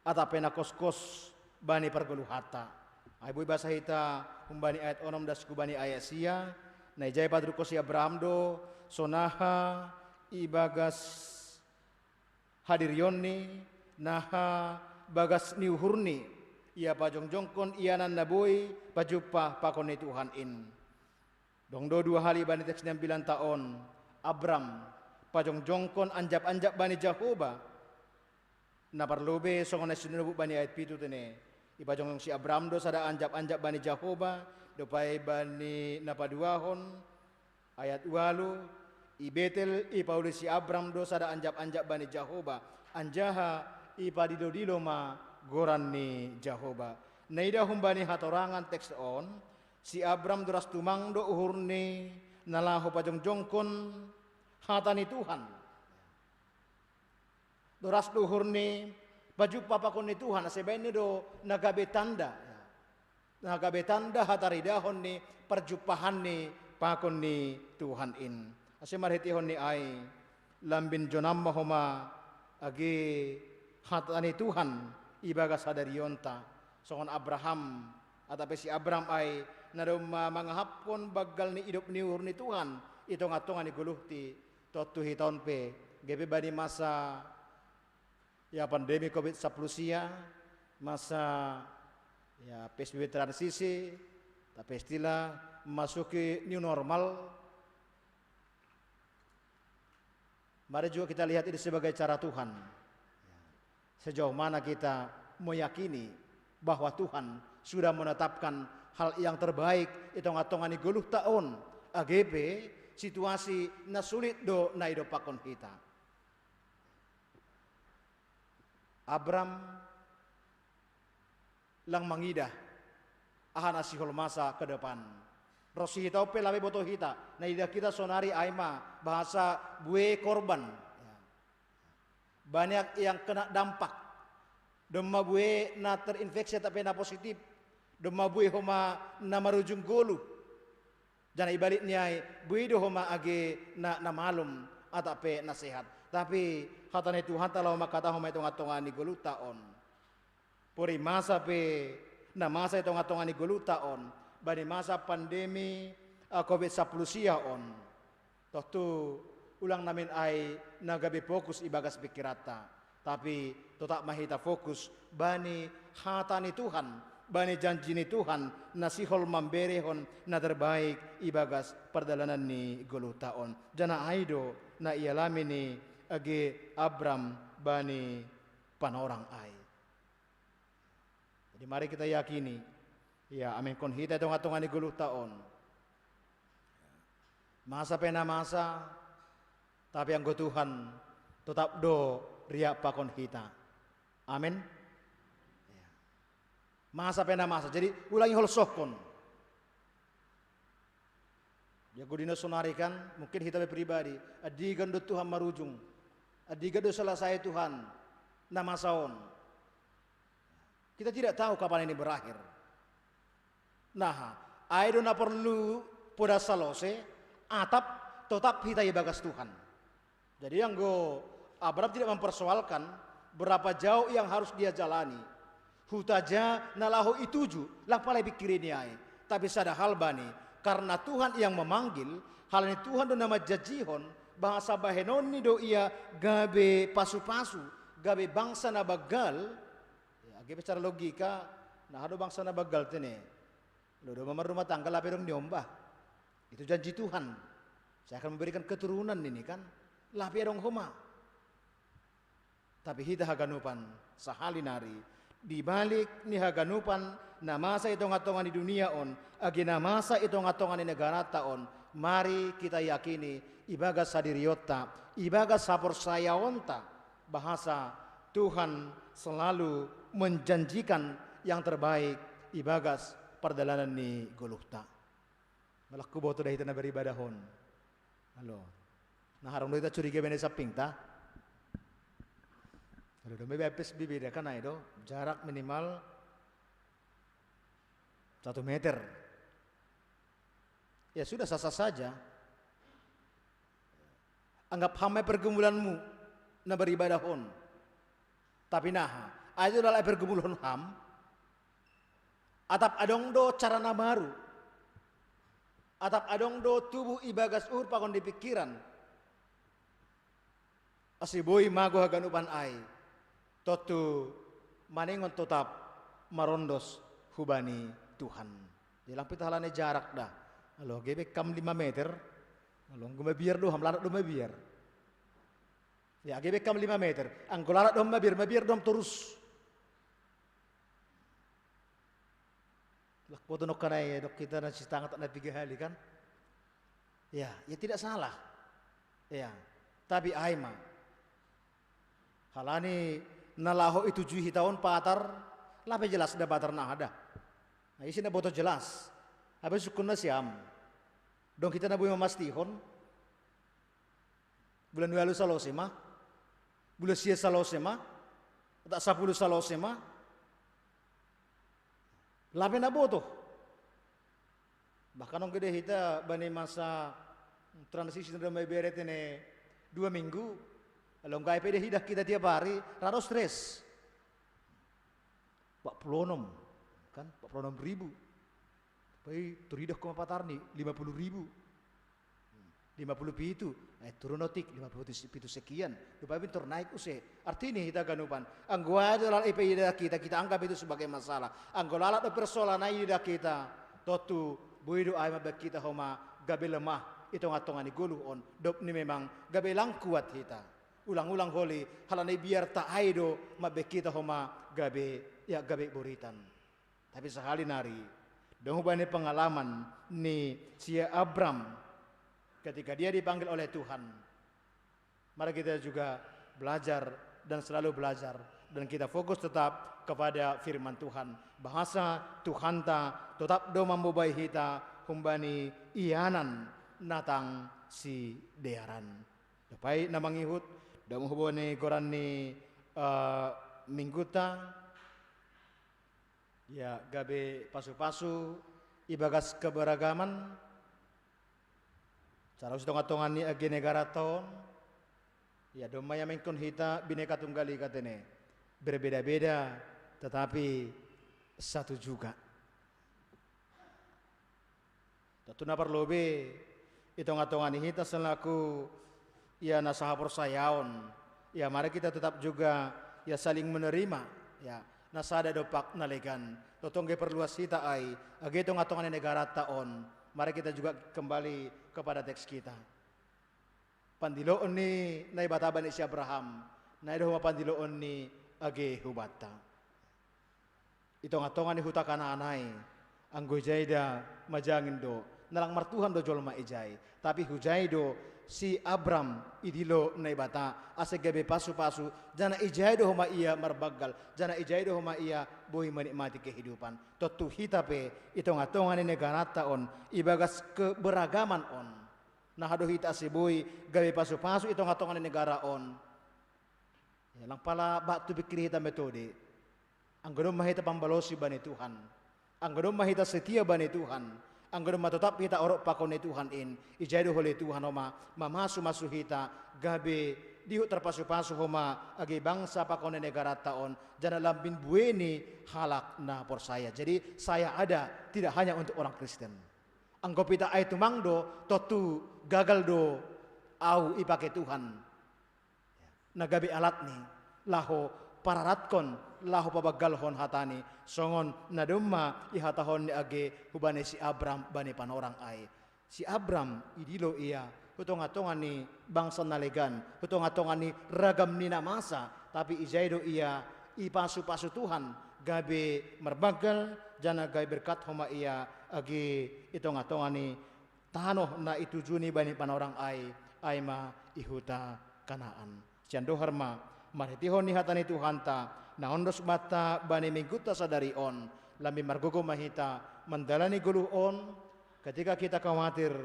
atau pe na koskos bani pargoluhanta. Ai boi basa hita humbani ayat onom das hubani ayat sia, na ijai padruko si Abraham do sonaha ibagas hadirionni, naha bagas ni uhurni, ia pajongjongkon ianan na boi pajumpa pakon ni Tuhan in. Dong do dua hali bani teks ni ambilanta on, Abram pajongjongkon anjap-anjap bani Jahoba. Na parlobei songon na sinubuk bani ayat pitu tene. Ipajongjong si Abram do sada anjap-anjap bani Jahoba, dopai bani na paduahon, ayat ualu, i Betel ipauli si Abram do sada anjap-anjap bani Jahoba, anjaha ipadilo-dilo ma goran ni Jahoba. Naida humbani hatorangan teks on, si Abram doras tumang do uhurni na laho pajongjongkon hata ni Tuhan. Doras do uhurni pajumpa pakon ni Tuhan, asa ibaen do na gabe tanda. Na gabe tanda hataridahon ni parjumpahanni pakon ni Tuhan in. Asa marhitehon ni ai lambin jonam ma homa age hata ni Tuhan ibagas hadarionta. Songon Abraham, atau pe si Abraham ai, na domma mangahapkon banggal ni idop ni uhur ni Tuhan i tonga-tonga ni goluhti, tontu hita on pe, gabe bani masa ya pandemi covid sapuluh sia, masa ya P S B B transisi, tapi istilah masuki new normal. Mari juga kita lihat ini sebagai cara Tuhan. Sejauh mana kita meyakini bahwa Tuhan sudah menetapkan hal yang terbaik i tonga-tonga ni goluhta on, age pe situasi na sulit do na idompakkon hita. Abram lang mangidah aha na sihol masa ke depan. Ro si hita on pe lape boto hita, na idah hita sonari ai ma bahasa bue korban. Ya. Banyak yang kena dampak. Domma bue na terinfeksi atau pe na positif. Domma bue homa na marujung goluh. Janah ibalik ni ai, bue do homa age na, na malum atau pe na sehat. Tapi hata ni Tuhanta laho mangkatahon ma i tonga-tonga ni goluhta on. Pori masa pe na masa i tonga-tonga ni goluhta on, bani masa pandemi ah, covid sapuluh sia on. Tontu ulang namin ai na gabe fokus ibagas pikiranta. Tapi totap ma hita fokus bani hata ni Tuhan, bani janji ni Tuhan, na sihol mamberehon na terbaik ibagas pardalanan ni goluhta on. Janah ai do na ialami ni age Abram bani panorang ai. Jadi mari kita yakini, ya, aminkon hita i tonga-tonga ni goluhta on. Masa pe na masa, tapi anggo Tuhan totap do riap pakon hita. Amin. Ya. Masa pe na masa, jadi ulangi holsohkon. Dia godina sonari kan, mungkin hita pe pribadi, andigan do Tuhan marujung, andigan do selesai Tuhan na masa on. Kita tidak tahu kapan ini berakhir. Nah, ai do na porlu poda salose, atap totap hita ibagas Tuhan. Jadi anggo Abraham tidak mempersoalkan berapa jauh yang harus dia jalani. Huta ja na laho ituju, lang pala ipingkiri ni ai. Tapi sada hal bani, karena Tuhan yang memanggil, hal ni Tuhan do na manjanjihon, bahasa bahenonni do ia gabe pasu-pasu, gabe bangsa na banggal, ya, gabe secara logika, na hado bangsa na banggal tene. Lo do marrumah tangga lape dong niombah. Itu janji Tuhan. Saya akan memberikan keturunan ini kan. Lape dong homa. Tapi hita haganupan sahali nari, di balik ni haganupan na masa i tonga-tonga ni dunia on, age na masa i tonga-tonga ni negaranta on, mari kita yakini ibagas hadirionta, ibagas haporsayaonta, bahasa Tuhan selalu menjanjikan yang terbaik ibagas pardalanan ni goluhta. Malah kuboto dah hita na beribadah on. Halo. Nah, harung do hita curiga bene sampingta. Dome bapes bibida kan ai do, jarak minimal satu meter. Ya sudah, sah-sah saja. Anggap ham ai pergumulanmu na beribadah on. Tapi naha, ai do lalai pergumulhon ham, atap adong do cara na baru. Atap adong do tubuh ibagas uhur pakon di pikiran. Ase boi mago haganupan ai. Tontu maningon totap marondos hubani Tuhan. Ilang pita halani jarak da. Alo age be kam lima meter. Alo anggo mabiar do ham, lalat do mabiar. Ya age be kam lima meter. Anggo lalat do ham mabiar, mabiar do ham torus. Lah boto nongkan ai dok hita na sitangkat na piga hali kan. Ya, ya tidak salah. Ya, tapi ai ma. Halani na laho itujui hita on patar, lape jelas da patar na ada. Nah, isi na boto jelas. Abe sukun na siam. Dong hita na boi mamastihon. Bulan walu salose ma. Bulan sia salose ma. Atap sapulu salose ma. Lape na boto. Bahkan ong gede hita bani masa transisi na domai bere tene dua minggu. Long gai pede hidah kita tiap hari, raro stres. Pak puluh enam, kan? Pak puluh enam ribu. Pai toridah koma patar ni, lima puluh ribu. Lima puluh pitu, eh, turun otik, lima puluh pitu sekian. Lupa pintor naik use. Artini hita ganupan. Anggo ada lalat ipe ida kita, kita anggap itu sebagai masalah. Anggo lalat do persoalan ai ida kita. Totu, boi do ai mabek kita homa gabe lemah. Itongan-tongan ni goluh on. Dok ni memang gabe lang kuat hita. Ulang-ulang holi, halani biar ta ai do mabek kita homa gabe, ya gabe boritan. Tapi sahali nari, dong hubani pengalaman ni si Abram ketika dia dipanggil oleh Tuhan. Mari kita juga belajar dan selalu belajar dan kita fokus tetap kepada firman Tuhan. Bahasa Tuhanta tetap do mambobai hita humbani ianan natang si dearan. Dopai na mangihut, dong hubani goran ni uh, mingguta, ya gabe pasu-pasu ibagas keberagaman. Cara usi tonga-tonga ni age negara ton, ya domma ya mengkon hita bineka tunggal ika tene, berbeda-beda tetapi satu juga. Tentu na parlobe i tonga-tonga ni hita selaku ia na sahaporsayaon, ia mari kita tetap juga ia saling menerima, ya na sada dompak na legan. Totongge perluas hita ai age tonga-tonga ni negarata on. Mari kita juga kembali kepada teks kita. Pandiloon ni Naibata bani si Abraham, na i do homa pandiloon ni age hubanta. I tonga-tonga ni huta Kanaan ai, anggo ijai da majangin do, na lang martuhan do jolma ijai. Tapi hujai do si Abram idilo Naibata ase gabe pasu-pasu, jana ijai do homa ia marbanggal, jana ijai do homa ia boi menikmati kehidupan. Tontu hita pe i tonga-tonga ni negarata on, ibagas keberagaman on, na hado hita ase boi gabe pasu-pasu i tonga-tonga ni negara on. Ya, lang pala batu pikir hita metode. Anggo domma hita pambalosi bani Tuhan, anggo domma hita setia bani Tuhan, anggo domma totap hita orok pakon ni Tuhan in, ijai do hole Tuhan homa mamasu-masu hita gabe dihut tarpasu-pasu homa age bangsa pakon ni negarata on, jana lambin buei ni halak na porsaya. Jadi saya ada tidak hanya untuk orang Kristen. Anggo pita ai tumang do, tontu gagal do au ipake Tuhan na gabe alatni laho pararatkon, laho pabanggalhon hatani, songon na domma ihatahon ni age hubani si Abram bani panorang ai. Si Abram idilo ia hu tonga-tonga ni bangsa na legan, hu tonga-tonga ni ragam ni na masa, tapi ijai do ia ipasu-pasu Tuhan gabe marbanggal, jana gabe berkat homa ia age i tonga-tonga ni tanoh na ituju ni bani panorang ai, ai ma i huta Kanaan. Sian dohar ma, marhitehon ni hata ni Tuhanta na ondos banta bani minggunta sadari on, lambin margogo ma hita mandalani goluh on. Ketika kita khawatir,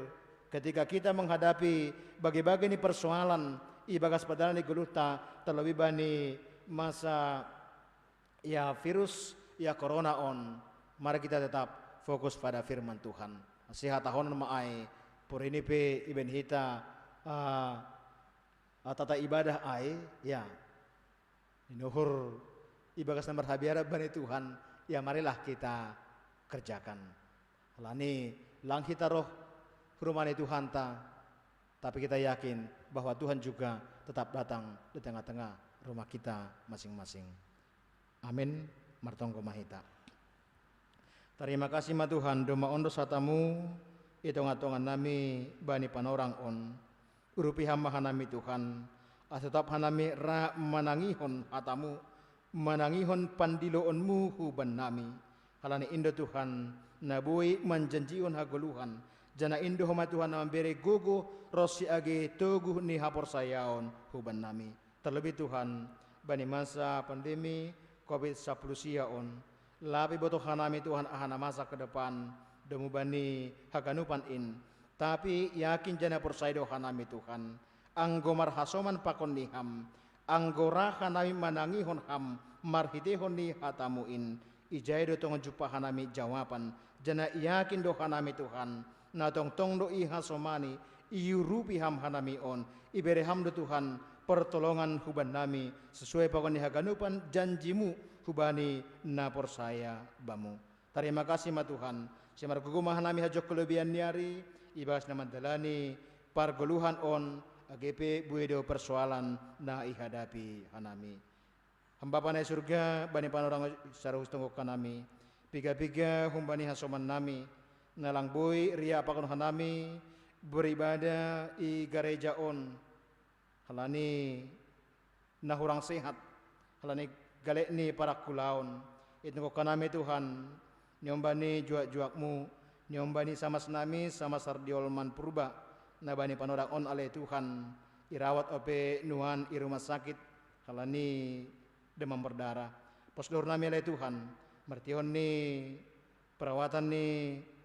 ketika kita menghadapi bage-bage ni persoalan ibagas padalan ni goluhta, terlebih bani masa ya virus ya corona on, mari kita tetap fokus pada firman Tuhan. Sehat tahonon ma ai, pur ini pe iben hita, ah, ah, tata ibadah ai, ya. Inuhur ibagas na marhabiaran bani Tuhan, ya marilah kita kerjakan. Halani lang hita roh hu rumah ni Tuhanta, tapi kita yakin bahwa Tuhan juga tetap datang di tengah-tengah rumah kita masing-masing. Amin. Martonggo ma hita. Tarima kasih ma Tuhan, domma ondos hatamu i tonga-tonga nami bani panorang on. Urupi ham ma hanami Tuhan, asa totap hanami ra manangihon hatamu, manangihon pandiloonmu hu bannami. Halani in do Tuhan, na boi manjanjihon hagoluhan, janah in do homa Tuhan na mambere gogoh ronsi age toguh ni haporsayaon hu bannami. Tarlebih Tuhan, bani masa pandemi covid sampulu sia on, lape botoh hanami Tuhan aha na masa ke depan, domu bani haganupan in. Tapi yakin janah porsaya do hanami Tuhan, anggo marhasoman pakon ni ham, anggo ra hanami manangihon ham marhiteihon ni hatamu in, ijai do tongon jumpah hanami jawaban, janah yakin do hanami Tuhan, na tongtong do ihasomani, iurupi ham hanami on, ibere ham do Tuhan pertolongan hu bannami, sesuai pakon ni haganupan janjimu hu bani na porsaya bamu. Tarima kasih ma Tuhan, sai margogoh ma hanami hajokkon lobeian ni ari, ibagas na mandalani pargoluhan on, age pe buei do persoalan na ihadapi hanami. Ham Bapa na i surga, bani panorang saruhus tonggo hanami, piga-piga humbani hasoman nami, na lang boi riak pakon hanami beribadah i gareja on, halani na hurang sehat, halani galek ni parangkulaon. Itonggo hanami Tuhan, niombah ni juak-juakmu, niombah ni samas nami, samas Sardiolman Purba, na bani panorang on ale Tuhan, irawat ope nuan i rumah sakit, halani demam berdarah. Pos do uhur nami ale Tuhan, marhiteihon ni perawatan ni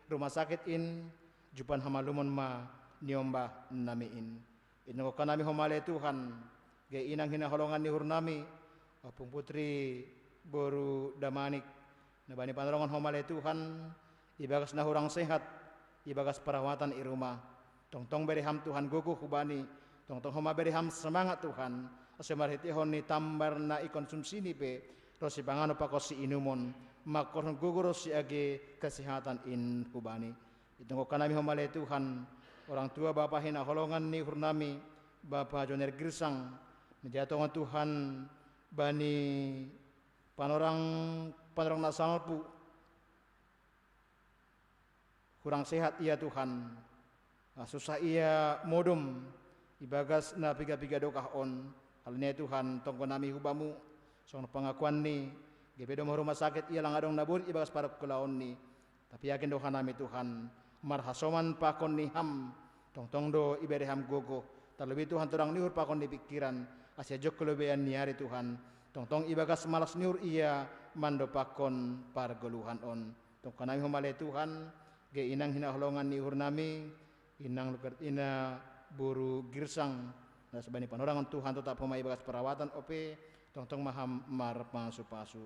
rumah sakit in, jumpah hamalumon ma niombah nami in. Itonggo hanami homa ale Tuhan, age inang hinaholongan ni uhur nami, Ompung Putri boru Damanik, na bani panorang on homa ale Tuhan, ibagas na hurang sehat, ibagas perawatan i rumah. Tongtong bere ham Tuhan gogoh hu bani, tongtong homa bere ham semangat Tuhan, ase marhiteihon ni tambar na ikonsumsini pe, ronsi panganon pakon siinumon, mangkorhon gogoh ronsi age kesehatan in hu bani. Itonggo hanami homa ale Tuhan, orang tua bapa hinaholongan ni uhur nami, Bapa Joner Girsang, na ija tongon Tuhan bani panorang, panorang na salpu, hurang sehat ia Tuhan, ah, susah ia modom ibagas na piga-piga dokah on, halani ai Tuhan tonggo nami hu bamu, songon pangakuanni, gabe domma rumah sakit ia lang adong na borit ibagas pargoluhanni, tapi yakin do hanami Tuhan, marhasoman pakon ni ham, tongtong do ibere ham gogoh, tarlebih Tuhan torang ni uhur pakon ni pingkiran, ase jokkon lobeian ni ari Tuhan, tongtong ibagas malas ni uhur ia mandompakkon pargoluhan on. Tonggo hanami homa ale Tuhan, age inang hinaholongan ni uhur nami, inang Luker, ina boru Girsang, na bani panorang on Tuhan totap homa ibagas perawatan ope, tongtong ma ham marpasu-pasu.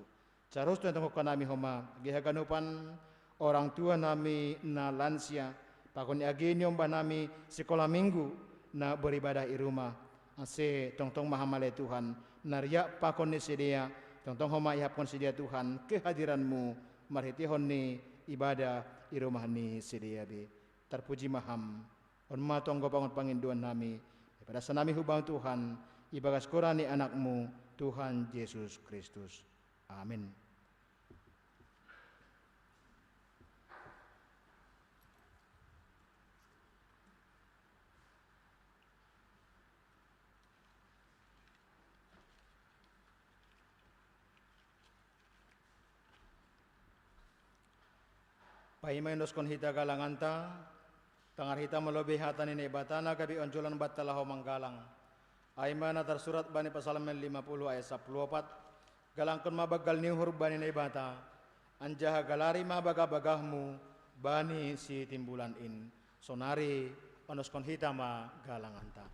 Saruhus do itonggo hanami homa, age haganupan orang tua nami na lansia, pakon ni age niombah nami sikolah minggu na beribadah i rumah, ase tongtong ma ham ale Tuhan, na riak pakon ni sidea, tongtong homa ihapkon sidea Tuhan kehadiranmu, marhiteihon ni ibadah i rumah ni sidea be. Tarpuji ma ham, on ma tonggo pangan pangindoan nami, ipadas hanami hu bamu Tuhan, ibagas goran ni anakmu, Tuhan Jesus Kristus. Amin. Paima endoskon hita galanganta, tangar hita ma lobei hata ni Naibata na gabe onjolan banta laho manggalang. Ai ma na tarsurat bani Psalmen lima puluh ayat sampulu opat, galangkon ma banggal ni uhur bani Naibata, anjaha galari ma bagah-bagahmu bani sitimbulan in. Sonari onoskon hita ma galanganta.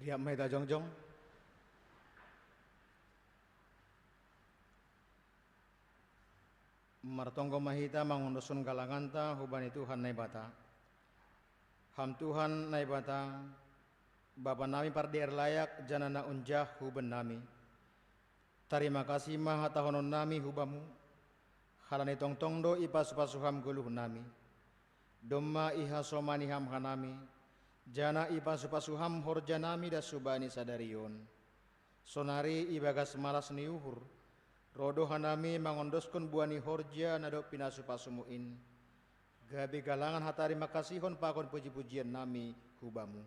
Tiap mai ta jongjong. Martonggo ma hita mangondoskon galanganta hubani Tuhan Naibata. Ham Tuhan Naibata, Bapa nami pardear layak janah na unjah hubannami. Tarima kasih ma hatahononnami hu Bamu, halani tongtong do ipasu-pasu Ham goluhnami. Domma ihasomani Ham hanami, janah ipasu-pasu Ham horjanami das hubani sadari on. Sonari ibagas malas ni uhur, roh do hanami mangondoskon buah ni horja na dob pinasu-pasumu in, gabe galangan hatarima kasihon pakon puji-pujiannami hu Bamu.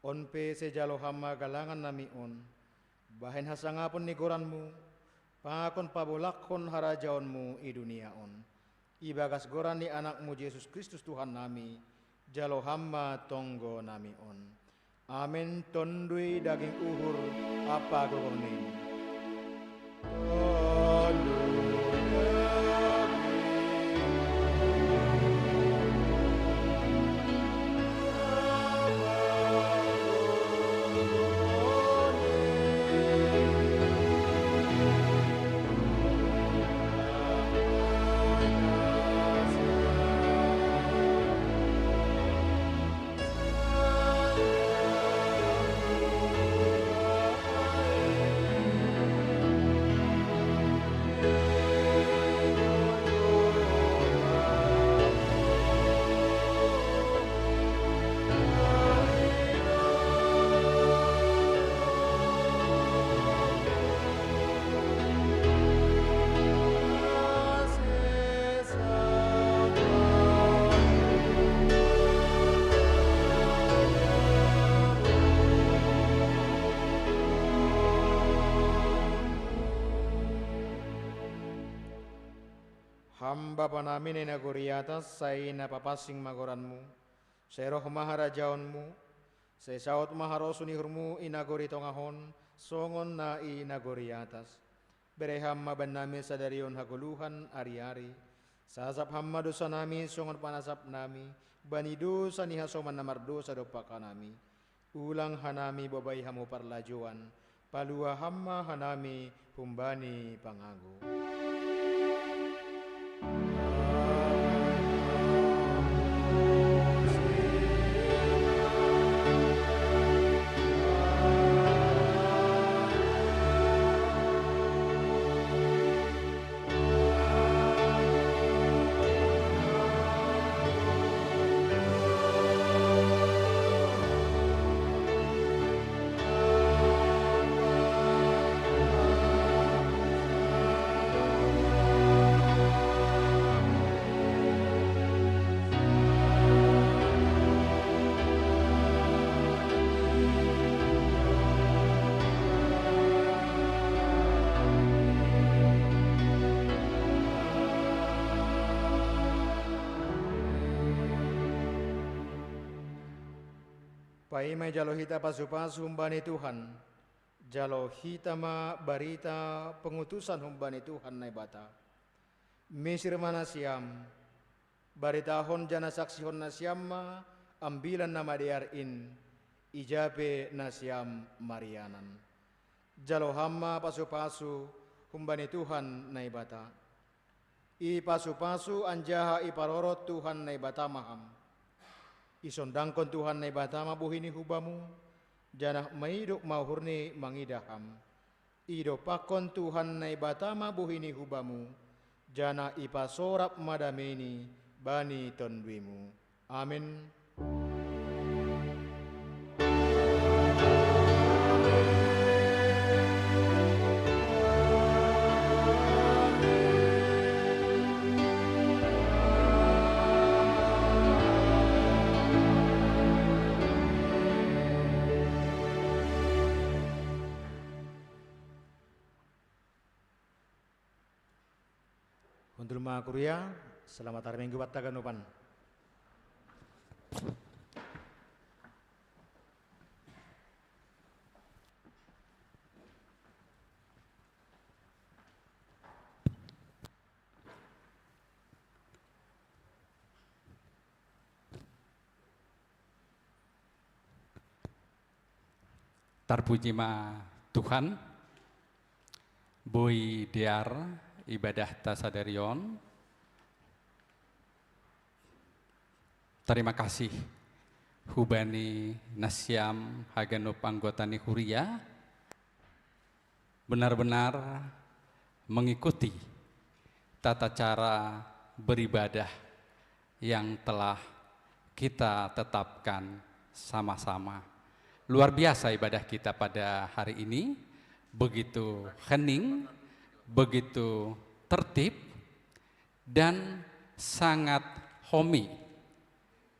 On pe sejalo Ham ma galangannami on, bahen hasangapon ni goranMu, pakon pabolakkon harajaonMu i dunia on. Ibagas goran ni AnakMu Jesus Kristus Tuhannami, jalo Ham ma tonggonami on. Amen. Tonduy daging uhur ampa gogoh ni. Ham Bapa nami na i nagori atas, sai na papansing ma goranMu, sai roh ma harajaonMu, sai saud ma harosuh ni uhurMu i nagori tongah on, songon na i nagori atas. Bere Ham ma bannami sadari on hagoluhan ari-ari. Sasap Ham ma dousanami songon panasapnami bani dousa ni hasoman na mardousa dompak hanami. Ulang hanami bobai Hamu parlajouan, palua Ham ma hanami humbani pangago. Paima ijalo hita pasu-pasu humbani Tuhan, jalo hita ma barita pengutusan humbani Tuhan Naibata. Misir ma nasiam, baritahon janah saksihon nasiam ma Ambilan Namadear in, ija pe nasiam marianan. Jalo Ham ma pasu-pasu humbani Tuhan Naibata. Ipasu-pasu anjaha iparorot Tuhan Naibata ma Ham. Isondangkon Tuhan Naibata ma bohi-Ni hu Bamu, janah maidop ma uhur-Ni mangidah Ham. Idompakkon Tuhan Naibata ma bohi-Ni hu Bamu, janah ipasorap ma damei-Ni bani tonduyMu. Amen. Hundul ma kuria, selamat hari Minggu banta ganupan. Tarpuji ma Tuhan, boi dear ibadah ta sadari on. Tarima kasih hubani nasiam haganup anggota ni huria, benar-benar mengikuti tata cara beribadah yang telah kita tetapkan sama-sama. Luar biasa ibadah kita pada hari ini, begitu hening, begitu tertib, dan sangat homi.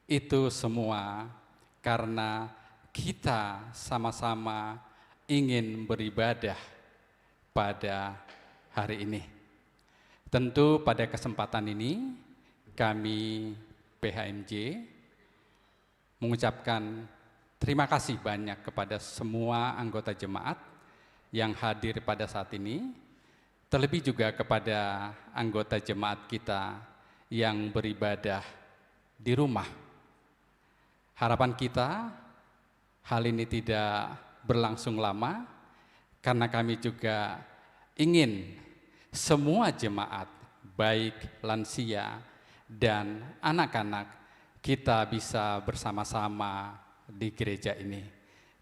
Itu semua karena kita sama-sama ingin beribadah pada hari ini. Tentu pada kesempatan ini kami P H M J mengucapkan terima kasih banyak kepada semua anggota jemaat yang hadir pada saat ini, terlebih juga kepada anggota jemaat kita yang beribadah di rumah. Harapan kita, hal ini tidak berlangsung lama, karena kami juga ingin semua jemaat, baik lansia dan anak-anak, kita bisa bersama-sama di gereja ini.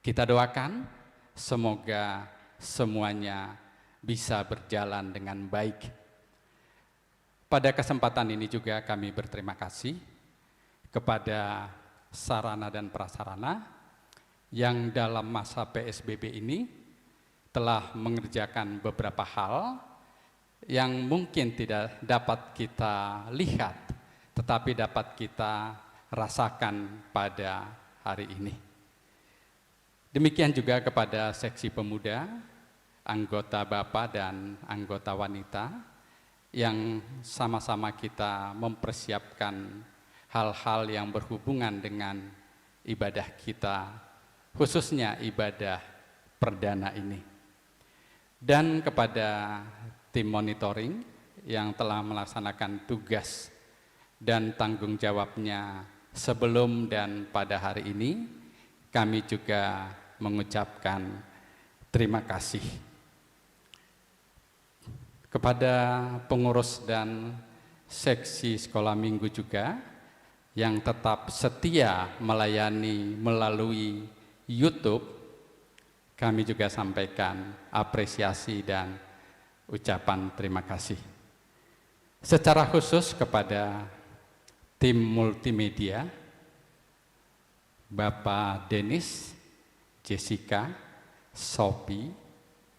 Kita doakan semoga semuanya bisa berjalan dengan baik. Pada kesempatan ini juga kami berterima kasih kepada sarana dan prasarana yang dalam masa P S B B ini telah mengerjakan beberapa hal yang mungkin tidak dapat kita lihat, tetapi dapat kita rasakan pada hari ini. Demikian juga kepada seksi pemuda, anggota bapak dan anggota wanita yang sama-sama kita mempersiapkan hal-hal yang berhubungan dengan ibadah kita, khususnya ibadah perdana ini. Dan kepada tim monitoring yang telah melaksanakan tugas dan tanggung jawabnya sebelum dan pada hari ini, kami juga mengucapkan terima kasih. Kepada pengurus dan seksi sekolah minggu juga yang tetap setia melayani melalui YouTube, kami juga sampaikan apresiasi dan ucapan terima kasih. Secara khusus kepada tim multimedia, Bapak Denis, Jessica, Sopi,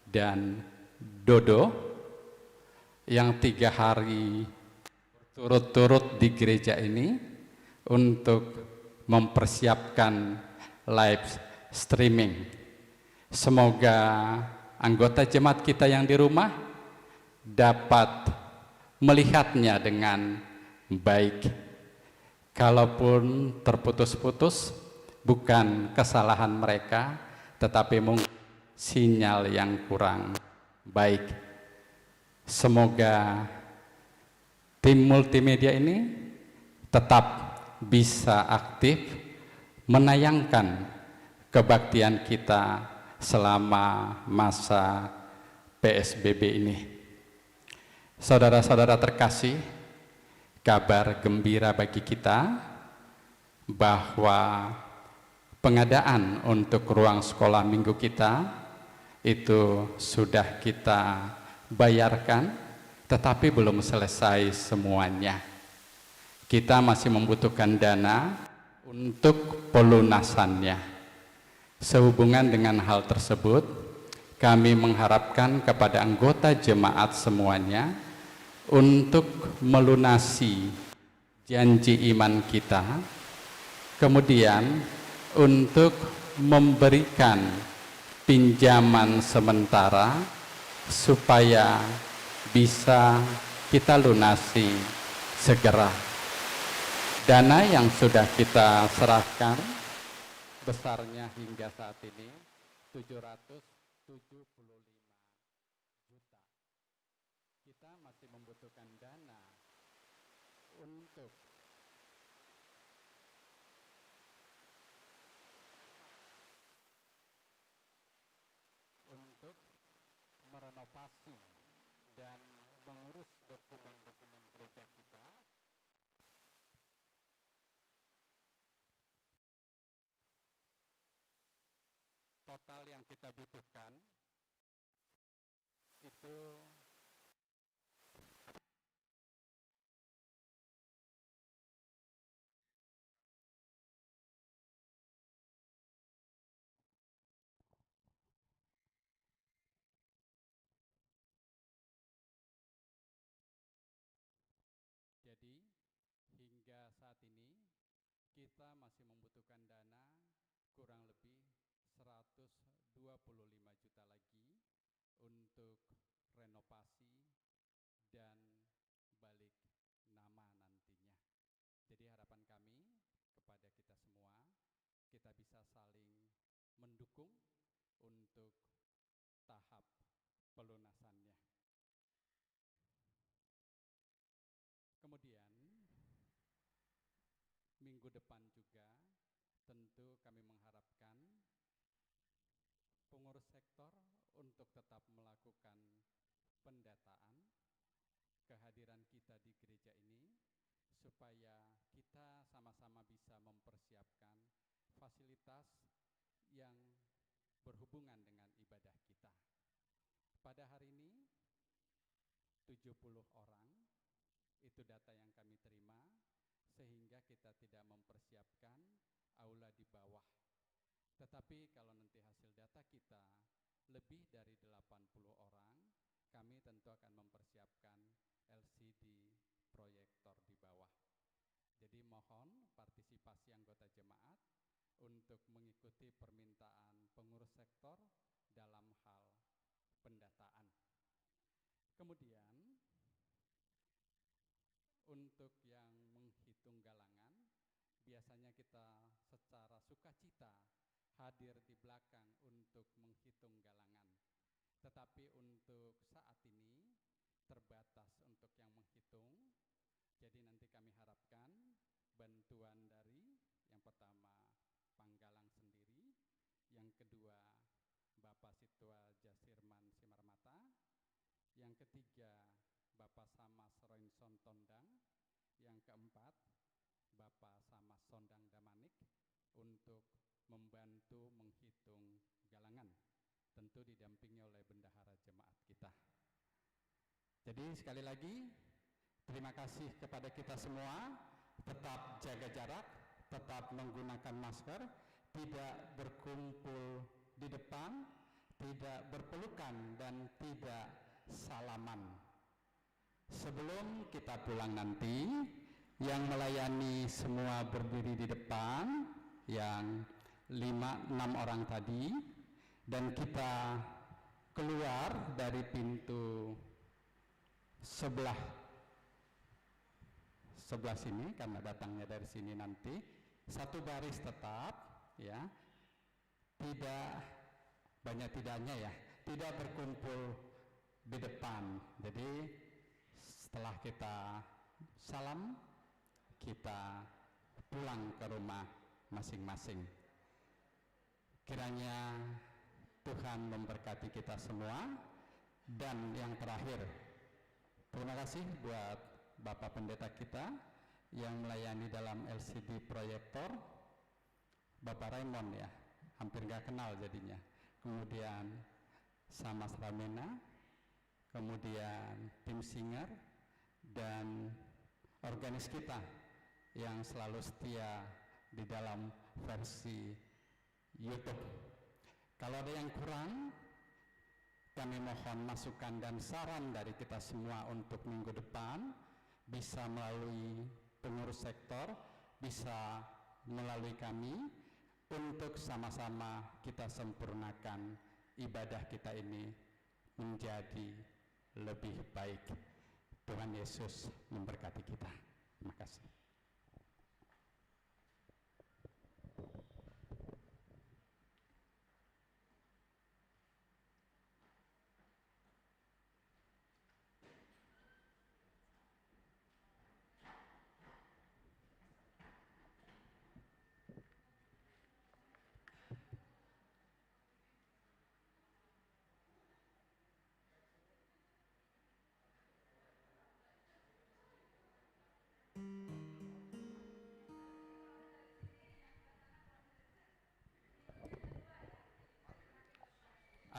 dan Dodo yang tiga hari turut-turut di gereja ini untuk mempersiapkan live streaming. Semoga anggota jemaat kita yang di rumah dapat melihatnya dengan baik. Kalaupun terputus-putus, bukan kesalahan mereka, tetapi mungkin sinyal yang kurang baik. Semoga tim multimedia ini tetap bisa aktif menayangkan kebaktian kita selama masa P S B B ini. Saudara-saudara terkasih, kabar gembira bagi kita bahwa pengadaan untuk ruang sekolah minggu kita itu sudah kita bayarkan, tetapi belum selesai semuanya. Kita masih membutuhkan dana untuk pelunasannya. Sehubungan dengan hal tersebut, kami mengharapkan kepada anggota jemaat semuanya untuk melunasi janji iman kita, kemudian untuk memberikan pinjaman sementara supaya bisa kita lunasi segera. Dana yang sudah kita serahkan besarnya hingga saat ini tujuh ratus tujuh puluh lima juta. Kita masih membutuhkan dana untuk renovasi dan mengurus dokumen-dokumen gereja kita. Total yang kita butuhkan itu Jadi, hingga saat ini kita masih membutuhkan dana kurang lebih seratus dua puluh lima juta lagi untuk renovasi dan balik nama nantinya. Jadi harapan kami kepada kita semua, kita bisa saling mendukung untuk tahap pelunasannya. Kemudian, minggu depan juga tentu kami mengharapkan pengurus sektor untuk tetap melakukan pendataan kehadiran kita di gereja ini, supaya kita sama-sama bisa mempersiapkan fasilitas yang berhubungan dengan ibadah kita. Pada hari ini, tujuh puluh orang, itu data yang kami terima, sehingga kita tidak mempersiapkan aula di bawah. Tetapi kalau nanti hasil data kita lebih dari delapan puluh orang, kami tentu akan mempersiapkan L C D proyektor di bawah. Jadi mohon partisipasi anggota jemaat untuk mengikuti permintaan pengurus sektor dalam hal pendataan. Kemudian, untuk yang menghitung galangan, biasanya kita secara sukacita hadir di belakang untuk menghitung galangan. Tetapi untuk saat ini terbatas untuk yang menghitung. Jadi nanti kami harapkan bantuan dari yang pertama Panggalang sendiri, yang kedua Bapak Situa Jasirman Simarmata, yang ketiga Bapak Samas Roinson Tondang, yang keempat Bapak Samas Sondang Damanik untuk membantu menghitung galangan, tentu didampingi oleh bendahara jemaat kita. Jadi sekali lagi, terima kasih kepada kita semua. Tetap jaga jarak, tetap menggunakan masker, tidak berkumpul di depan, tidak berpelukan, dan tidak salaman. Sebelum kita pulang nanti, yang melayani semua berdiri di depan, yang lima enam orang tadi, dan kita keluar dari pintu sebelah sebelah sini karena datangnya dari sini nanti. Satu baris tetap, ya. Tidak banyak tidaknya, ya. Tidak berkumpul di depan. Jadi setelah kita salam, kita pulang ke rumah masing-masing. Kiranya Tuhan memberkati kita semua. Dan yang terakhir, terima kasih buat Bapak Pendeta kita yang melayani dalam L C D proyektor, Bapak Raymond, ya, hampir nggak kenal jadinya. Kemudian Samas Ramena, kemudian tim singer, dan organis kita yang selalu setia di dalam versi YouTube. Kalau ada yang kurang, kami mohon masukan dan saran dari kita semua untuk minggu depan, bisa melalui pengurus sektor, bisa melalui kami, untuk sama-sama kita sempurnakan ibadah kita ini menjadi lebih baik. Tuhan Yesus memberkati kita. Terima kasih.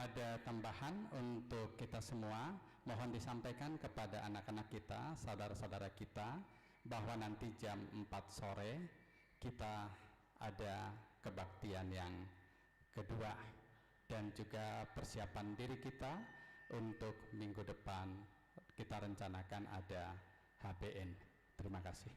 Ada tambahan untuk kita semua, mohon disampaikan kepada anak-anak kita, saudara-saudara kita, bahwa nanti jam empat sore kita ada kebaktian yang kedua, dan juga persiapan diri kita untuk minggu depan. Kita rencanakan ada H B N. Terima kasih.